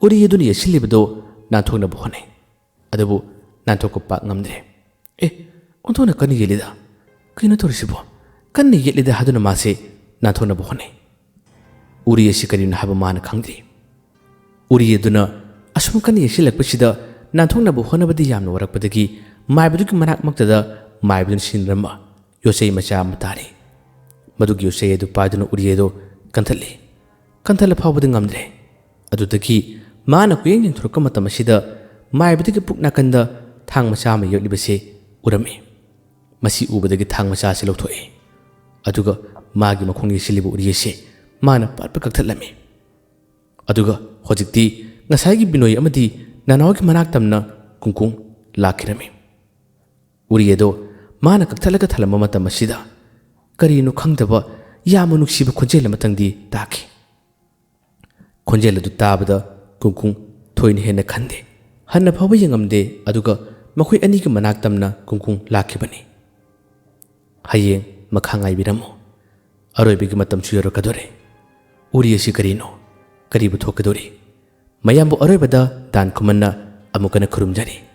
ꯎꯔꯤ ꯑꯗꯨꯅ ꯌꯦꯠꯁꯤꯜꯂꯤꯕꯗꯨ ꯅꯥꯟꯊꯣꯛꯅꯕ ꯍꯣꯠꯅꯩ꯫ ꯑꯗꯨꯕꯨ ꯅꯥꯟꯊꯣꯛꯄ ꯄꯥꯛ ꯉꯝꯗ꯭ꯔꯦ꯫ "ꯑꯦ, ꯑꯣꯟꯊꯣꯛꯅ ꯀꯟꯅ ꯌꯦꯠꯂꯤꯗ꯫ ꯀꯩꯅꯣ ꯇꯧꯔꯤꯁꯤꯕꯣ? ꯀꯟꯅ ꯌꯦꯠꯂꯤꯗ" ꯍꯥꯏꯗꯨꯅ ꯃꯥꯁꯦ ꯅꯥꯟꯊꯣꯛꯅꯕ ꯍꯣꯠꯅꯩ꯫ ꯎꯔꯤ ꯑꯁꯤ ꯀꯔꯤꯅꯣ ꯍꯥꯏꯕ ꯃꯥꯅ ꯈꯪꯗ꯭ꯔꯤ꯫ ꯎꯔꯤ ꯑꯗꯨꯅ ꯑꯁꯨꯝ ꯀꯟꯅ ꯌꯦꯠꯁꯤꯜꯂꯛꯄꯁꯤꯗ ꯅꯥꯟꯊꯣꯛꯅꯕ ꯍꯣꯠꯅꯕꯗꯤ ꯌꯥꯝꯅ ꯋꯥꯔꯛꯄꯗꯒꯤ ꯃꯥꯏꯕꯗꯨꯒꯤ ꯃꯅꯥꯛꯃꯛꯇꯗ ꯃꯥꯏꯕꯗꯨꯅ ꯁꯤꯖꯤꯟꯅꯔꯝꯕ ꯌꯣꯠꯆꯩ ꯃꯆꯥ ꯑꯃ ꯇꯥꯔꯤ꯫ ꯃꯗꯨꯒꯤ ꯌꯣꯠꯆꯩ ꯑꯗꯨ ꯄꯥꯏꯗꯨꯅ ꯎꯔꯤ ꯑꯗꯨ ꯀꯟꯊꯠꯂꯤ꯫ ꯀꯟꯊꯠꯂ ꯐꯥꯎꯕꯗ ꯉꯝꯗ꯭ꯔꯦ꯫ ꯑꯗꯨꯗꯒꯤ ꯃꯥꯅ ꯀꯨꯌꯦꯡ ꯌꯦꯡꯊꯣꯔꯛꯄ ꯃꯇꯝ ꯑꯁꯤꯗ ꯃꯥꯏꯕꯗꯨꯒꯤ ꯄꯨꯛ ꯅꯥꯀꯟꯗ ꯊꯥꯡ ꯃꯆꯥ ꯑꯃ ꯌꯣꯠꯂꯤꯕꯁꯦ ꯎꯔꯝꯃꯤ꯫ ꯃꯁꯤ ꯎꯕꯗꯒꯤ ꯊꯥꯡ ꯃꯆꯥ ꯑꯁꯤ ꯂꯧꯊꯣꯛꯏ꯫ ꯑꯗꯨꯒ ꯃꯥꯒꯤ ꯃꯈꯣꯡ ꯌꯩꯁꯤꯜꯂꯤꯕ ꯎꯔꯤ ꯑꯁꯤ ꯃꯥꯅ ꯄꯠ ꯄꯠ ꯀꯛꯊꯠꯂꯝꯃꯤ꯫ ꯑꯗꯨꯒ ꯍꯧꯖꯤꯛꯇꯤ ꯉꯁꯥꯏꯒꯤ ꯕꯤꯅꯣꯏ ꯑꯃꯗꯤ ꯅꯅꯥꯎꯒꯤ ꯃꯅꯥꯛ ꯇꯝꯅ ꯀꯨꯡꯀꯨꯡ ꯂꯥꯛꯈꯤꯔꯝꯃꯤ꯫ ꯎꯔꯤ ꯑꯗꯣ ꯃꯥꯅ ꯀꯛꯊꯠꯂꯒ ꯊꯜꯂꯝꯕ ꯃꯇꯝ ꯑꯁꯤꯗ ꯀꯔꯤꯅꯣ ꯈꯪꯗꯕ ꯌꯥꯝꯅ ꯅꯨꯡꯁꯤꯕ ꯈꯣꯟꯖꯦꯜ ꯑꯃꯇꯪꯗꯤ ꯇꯥꯈꯤ꯫ ꯈꯣꯟꯖꯦꯜ ꯑꯗꯨ ꯇꯥꯕꯗ ꯀꯨꯡꯀꯨꯡ ꯊꯣꯏꯅ ꯍꯦꯟꯅ ꯈꯟꯗꯦ꯫ ꯍꯟꯅ ꯐꯥꯎꯕ ꯌꯦꯡꯉꯝꯗꯦ, ꯑꯗꯨꯒ ꯃꯈꯣꯏ ꯑꯅꯤꯒꯤ ꯃꯅꯥꯛ ꯇꯝꯅ ꯀꯨꯡꯀꯨꯡ ꯂꯥꯛꯈꯤꯕꯅꯤ꯫ "ꯍꯌꯦꯡ ꯃꯈꯥ ꯉꯥꯏꯕꯤꯔꯝꯃꯨ꯫ ꯑꯔꯣꯏꯕꯒꯤ ꯃꯇꯝꯁꯨ ꯌꯧꯔꯛꯀꯗꯣꯔꯦ꯫ ꯎꯔꯤ ꯑꯁꯤ ꯀꯔꯤꯅꯣ? ꯀꯔꯤꯕꯨ ꯊꯣꯛꯀꯗꯧꯔꯤ?" ꯃꯌꯥꯝꯕꯨ ꯑꯔꯣꯏꯕꯗ ꯗꯥꯟ ꯈꯨꯃꯟꯅ ꯑꯃꯨꯛ ꯍꯟꯅ ꯈꯨꯔꯨꯝꯖꯔꯤ꯫